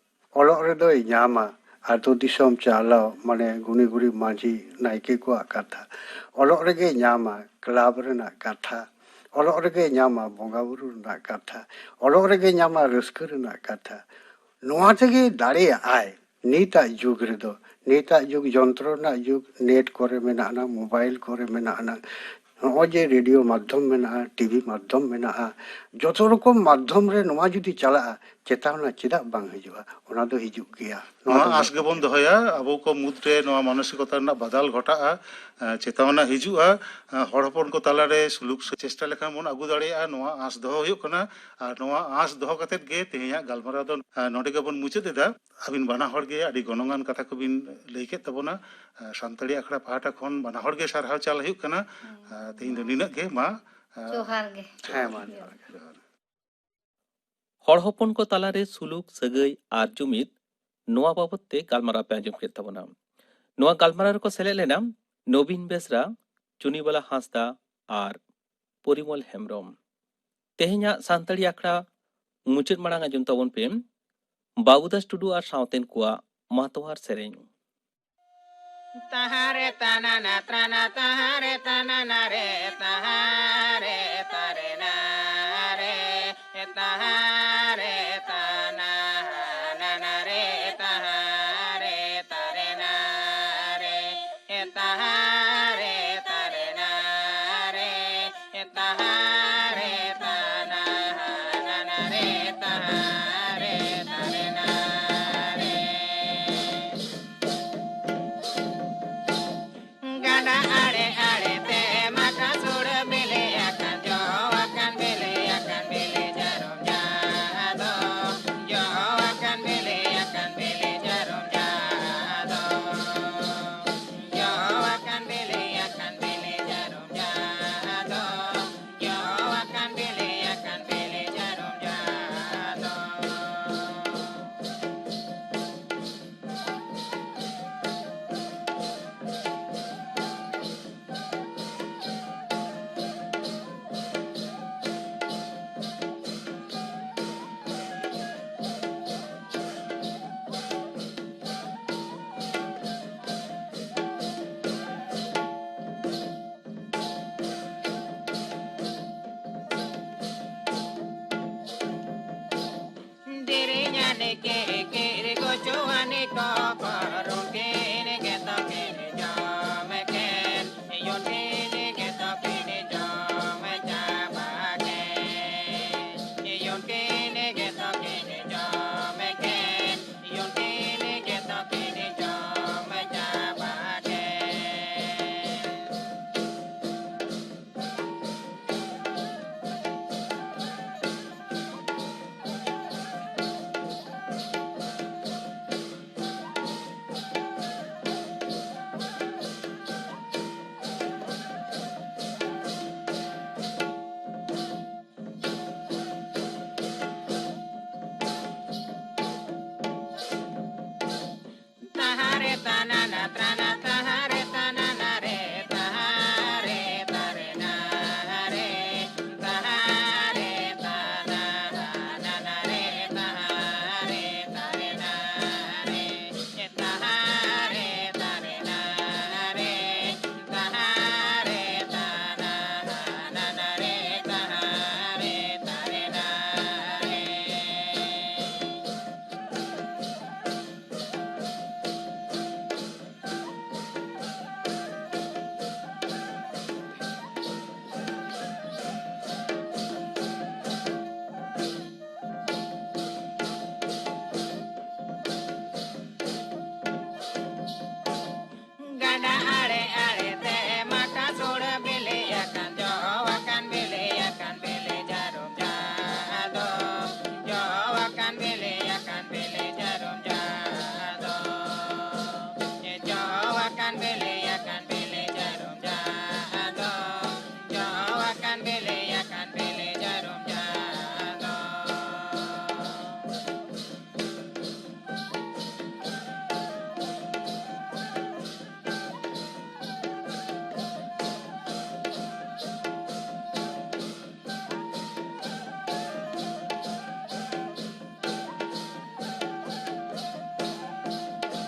ᱚᱞᱚᱜ ᱨᱮᱫᱚᱭ ᱧᱟᱢᱟ ᱟᱹᱛᱩ ᱫᱤᱥᱚᱢ ᱪᱟᱞᱟᱣ, ᱢᱟᱱᱮ ᱜᱩᱱᱤ ᱜᱩᱨᱤᱵ ᱢᱟᱹᱡᱷᱤ ᱱᱟᱭᱠᱮ ᱠᱚᱣᱟᱜ ᱠᱟᱛᱷᱟ, ᱚᱞᱚᱜ ᱨᱮᱜᱮᱭ ᱧᱟᱢᱟ ᱠᱞᱟᱵᱽ ᱨᱮᱱᱟᱜ ᱠᱟᱛᱷᱟ, ᱚᱞᱚᱜ ᱨᱮᱜᱮᱭ ᱧᱟᱢᱟ ᱵᱚᱸᱜᱟ ᱵᱩᱨᱩ ᱨᱮᱱᱟᱜ ᱠᱟᱛᱷᱟ, ᱚᱞᱚᱜ ᱨᱮᱜᱮᱭ ᱧᱟᱢᱟ ᱨᱟᱹᱥᱠᱟᱹ ᱨᱮᱱᱟᱜ ᱠᱟᱛᱷᱟ᱾ ᱱᱚᱣᱟ ᱛᱮᱜᱮ ᱫᱟᱲᱮᱭᱟᱜᱼᱟᱭ᱾ ᱱᱤᱛᱟᱜ ᱡᱩᱜᱽ ᱨᱮᱫᱚ, ᱱᱤᱛᱟᱜ ᱡᱩᱜᱽ ᱡᱚᱱᱛᱨᱚ ᱨᱮᱱᱟᱜ ᱡᱩᱜᱽ, ᱱᱮᱴ ᱠᱚᱨᱮ ᱢᱮᱱᱟᱜ ᱟᱱᱟ, ᱢᱳᱵᱟᱭᱤᱞ ᱠᱚᱨᱮ ᱢᱮᱱᱟᱜ ᱟᱱᱟ, ᱱᱚᱜᱼᱚᱭ ᱡᱮ ᱨᱮᱰᱤᱭᱳ ᱢᱟᱫᱽᱫᱷᱚᱢ ᱢᱮᱱᱟᱜᱼᱟ, ᱴᱤᱵᱷᱤ ᱢᱟᱫᱽᱫᱷᱚᱢ ᱢᱮᱱᱟᱜᱼᱟ, ᱡᱚᱛᱚ ᱨᱚᱠᱚᱢ ᱢᱟᱫᱽᱫᱷᱚᱢ ᱨᱮ ᱱᱚᱣᱟ ᱡᱩᱫᱤ ᱪᱟᱞᱟᱜᱼᱟ, ᱪᱮᱛᱟᱣᱱᱟ ᱪᱮᱫᱟᱜ ᱵᱟᱝ ᱦᱤᱡᱩᱜᱼᱟ? ᱚᱱᱟ ᱫᱚ ᱦᱤᱡᱩᱜ ᱜᱮᱭᱟ᱾ ᱱᱚᱣᱟ ᱱᱚᱣᱟ ᱫᱚ ᱟᱸᱥ ᱜᱮᱵᱚᱱ ᱫᱚᱦᱚᱭᱟ, ᱟᱵᱚ ᱠᱚ ᱢᱩᱫᱽᱨᱮ ᱱᱚᱣᱟ ᱢᱟᱱᱚᱥᱤᱠᱚᱛᱟ ᱨᱮᱱᱟᱜ ᱵᱟᱫᱟᱞ ᱜᱷᱚᱴᱟᱜᱼᱟ, ᱮᱸ, ᱪᱮᱛᱟᱣᱱᱟ ᱦᱤᱡᱩᱜᱼᱟ᱾ ᱮᱸ, ᱦᱚᱲ ᱦᱚᱯᱚᱱ ᱠᱚ ᱛᱟᱞᱟᱨᱮ ᱥᱩᱞᱩᱠ ᱥᱮ ᱪᱮᱥᱴᱟ ᱞᱮᱠᱷᱟᱱ ᱵᱚᱱ ᱟᱹᱜᱩ ᱫᱟᱲᱮᱭᱟᱜᱼᱟ, ᱱᱚᱣᱟ ᱟᱸᱥ ᱫᱚᱦᱚ ᱦᱩᱭᱩᱜ ᱠᱟᱱᱟ᱾ ᱟᱨ ᱱᱚᱣᱟ ᱟᱸᱥ ᱫᱚᱦᱚ ᱠᱟᱛᱮᱫ ᱜᱮ ᱛᱮᱦᱮᱧᱟᱜ ᱜᱟᱞᱢᱟᱨᱟᱣ ᱫᱚ, ᱮᱸ, ᱱᱚᱰᱮ ᱜᱮᱵᱚᱱ ᱢᱩᱪᱟᱹᱫ ᱮᱫᱟ᱾ ᱟᱹᱵᱤᱱ ᱵᱟᱱᱟ ᱦᱚᱲ ᱜᱮ ᱟᱹᱰᱤ ᱜᱚᱱᱚᱝᱟᱱ ᱠᱟᱛᱷᱟ ᱠᱚᱵᱤᱱ ᱞᱟᱹᱭ ᱠᱮᱫ ᱛᱟᱵᱚᱱᱟ᱾ ᱮᱸ, ᱥᱟᱱᱛᱟᱲᱤ ᱟᱠᱷᱲᱟ ᱯᱟᱦᱴᱟ ᱠᱷᱚᱱ ᱵᱟᱱᱟ ᱦᱚᱲ ᱜᱮ ᱥᱟᱨᱦᱟᱣ ᱪᱟᱞ ᱦᱩᱭᱩᱜ ᱠᱟᱱᱟ᱾ ᱮᱸ, ᱛᱮᱦᱮᱧ ᱫᱚ ᱱᱤᱱᱟᱹᱜ ᱜᱮ᱾ ᱢᱟ, ᱮᱸ, ᱡᱚᱦᱟᱨ ᱜᱮ᱾ ᱦᱮᱸ, ᱢᱟ ᱡᱚᱦᱟᱨ ᱜᱮ᱾ ᱡᱚᱦᱟᱨ᱾ ᱦᱚᱲ ᱦᱚᱯᱚᱱ ᱠᱚ ᱛᱟᱞᱟᱨᱮ ᱥᱩᱞᱩᱠ ᱥᱟᱹᱜᱟᱹᱭ ᱟᱨ ᱡᱩᱢᱤᱫ, ᱱᱚᱣᱟ ᱵᱟᱵᱚᱛ ᱛᱮ ᱜᱟᱞᱢᱟᱨᱟᱣ ᱯᱮ ᱟᱸᱡᱚᱢ ᱠᱮᱫ ᱛᱟᱵᱚᱱᱟ᱾ ᱱᱚᱣᱟ ᱜᱟᱞᱢᱟᱨᱟᱣ ᱨᱮᱠᱚ ᱥᱮᱞᱮᱫ ᱞᱮᱱᱟ ᱱᱚᱵᱤᱱ ᱵᱮᱥᱨᱟ, ᱪᱩᱱᱤᱵᱟᱞᱟ ᱦᱟᱸᱥᱫᱟ ᱟᱨ ᱯᱚᱨᱤᱢᱚᱞ ᱦᱮᱢᱵᱨᱚᱢ᱾ ᱛᱮᱦᱮᱧᱟᱜ ᱥᱟᱱᱛᱟᱲᱤ ᱟᱠᱷᱲᱟ ᱢᱩᱪᱟᱹᱫ ᱢᱟᱲᱟᱝ ᱟᱸᱡᱚᱢ ᱛᱟᱵᱚᱱ ᱯᱮ ᱵᱟᱵᱩᱫᱟᱥ ᱴᱩᱰᱩ ᱟᱨ ᱥᱟᱶᱛᱮᱱ ᱠᱚᱣᱟᱜ ᱢᱟᱛᱣᱟᱨ ᱥᱮᱨᱮᱧ᱾ ᱛᱟᱦᱟᱨᱮ ᱛᱟᱱᱟᱱᱟ ᱛᱨᱟᱱᱟ ᱛᱟᱦᱟᱨᱮ ᱛᱟᱱᱟᱱᱟ ᱨᱮ ᱛᱟᱦᱟᱨᱮ ᱛᱟᱨᱮ ᱱᱟᱨᱮ ᱛᱟᱦᱟᱨᱮ ᱛᱟᱱᱟ ᱱᱟᱱᱟ ᱨᱮ ᱛᱟᱦᱟᱨᱮ ᱛᱟᱨᱮ ᱱᱟᱨᱮ ᱛᱟᱦᱟᱨᱮ ᱛᱟᱨᱮ ᱱᱟᱨᱮ ᱛᱟᱦᱟᱨᱮ ᱛᱟᱱᱟ ᱱᱟᱱᱟ ᱨᱮ ᱛᱟᱦᱟᱨᱮ ᱛᱟᱨᱮ ᱱᱟᱨᱮ᱾ ᱜᱟᱰᱟ ᱟᱲᱮ ᱟᱲᱮ ᱛᱮ ᱢᱟᱴᱷᱟ ᱥᱩᱲᱟᱹ ᱵᱤᱞᱤ ᱟᱠᱟᱱ, ᱡᱚ ᱟᱠᱟᱱ ᱵᱤᱞᱤ ᱟᱠᱟᱱ ᱵᱤᱞᱤ ᱡᱟᱹᱨᱩᱢ ᱡᱟᱦᱟᱸ ᱫᱚ, ᱡᱚ ᱟᱠᱟᱱ ᱵᱤᱞᱤ ᱟᱠᱟᱱ ᱵᱤᱞᱤ ᱡᱟᱹᱨᱩᱢ ᱡᱟᱦᱟᱸ ᱫᱚ, ᱡᱚ ᱟᱠᱟᱱ ᱵᱤᱞᱤ ᱟᱠᱟᱱ ᱵᱤᱞᱤ ᱡᱟᱹᱨᱩᱢ ᱡᱟᱦᱟᱸ ᱫᱚ, ᱡᱚ ᱟᱠᱟᱱ ᱵᱤᱞᱤ ᱟᱠᱟᱱ ᱵᱤᱞᱤ ᱡᱟᱹᱨᱩᱢ ᱡᱟᱦᱟᱸ ᱫᱚ᱾ ᱫᱮᱨᱮᱧᱟᱱᱤ ᱠᱤᱨᱤ ᱠᱤᱨᱤ ᱜᱚᱪᱚᱣᱟᱱᱤ ᱠᱚ ᱠᱚᱨᱩᱱ ᱠᱤᱱ ᱜᱮᱛᱚ ᱠᱤᱱ ᱡᱚᱢ ᱠᱮᱱ, ᱭᱩᱱ ᱠᱤᱱ ᱜᱮᱛᱚ ᱠᱤᱱ ᱡᱚᱢ ᱪᱟᱵᱟ ᱠᱮᱱ, ᱭᱩᱱ ᱠᱤᱱ ᱜᱮᱛᱚ ᱠᱤᱱ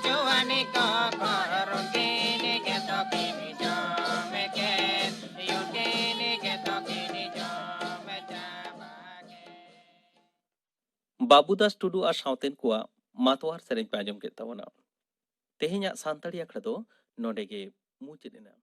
ᱡᱩᱣᱟᱹᱱᱤ ᱠᱚ ᱠᱚ ᱨᱩᱴᱤᱱᱤ ᱜᱮᱛᱚ ᱠᱤᱱ ᱡᱚᱢ ᱠᱮᱫ, ᱨᱩᱴᱤᱱᱤ ᱜᱮᱛᱚ ᱠᱤᱱ ᱡᱚᱢ ᱪᱟᱵᱟ ᱠᱮᱫ᱾ ᱵᱟᱹᱵᱩ ᱫᱟᱥ ᱴᱩᱰᱩ ᱟᱨ ᱥᱟᱶᱛᱮᱱ ᱠᱚᱣᱟᱜ ᱢᱟᱛᱣᱟᱨ ᱥᱮᱨᱮᱧ ᱯᱮ ᱟᱸᱡᱚᱢ ᱠᱮᱫ ᱛᱟᱵᱚᱱᱟ᱾ ᱛᱮᱦᱮᱧᱟᱜ ᱥᱟᱱᱛᱟᱲᱤ ᱟᱠᱷᱲᱟ ᱫᱚ ᱱᱚᱰᱮ ᱜᱮ ᱢᱩᱪᱟᱹᱫ ᱮᱱᱟ᱾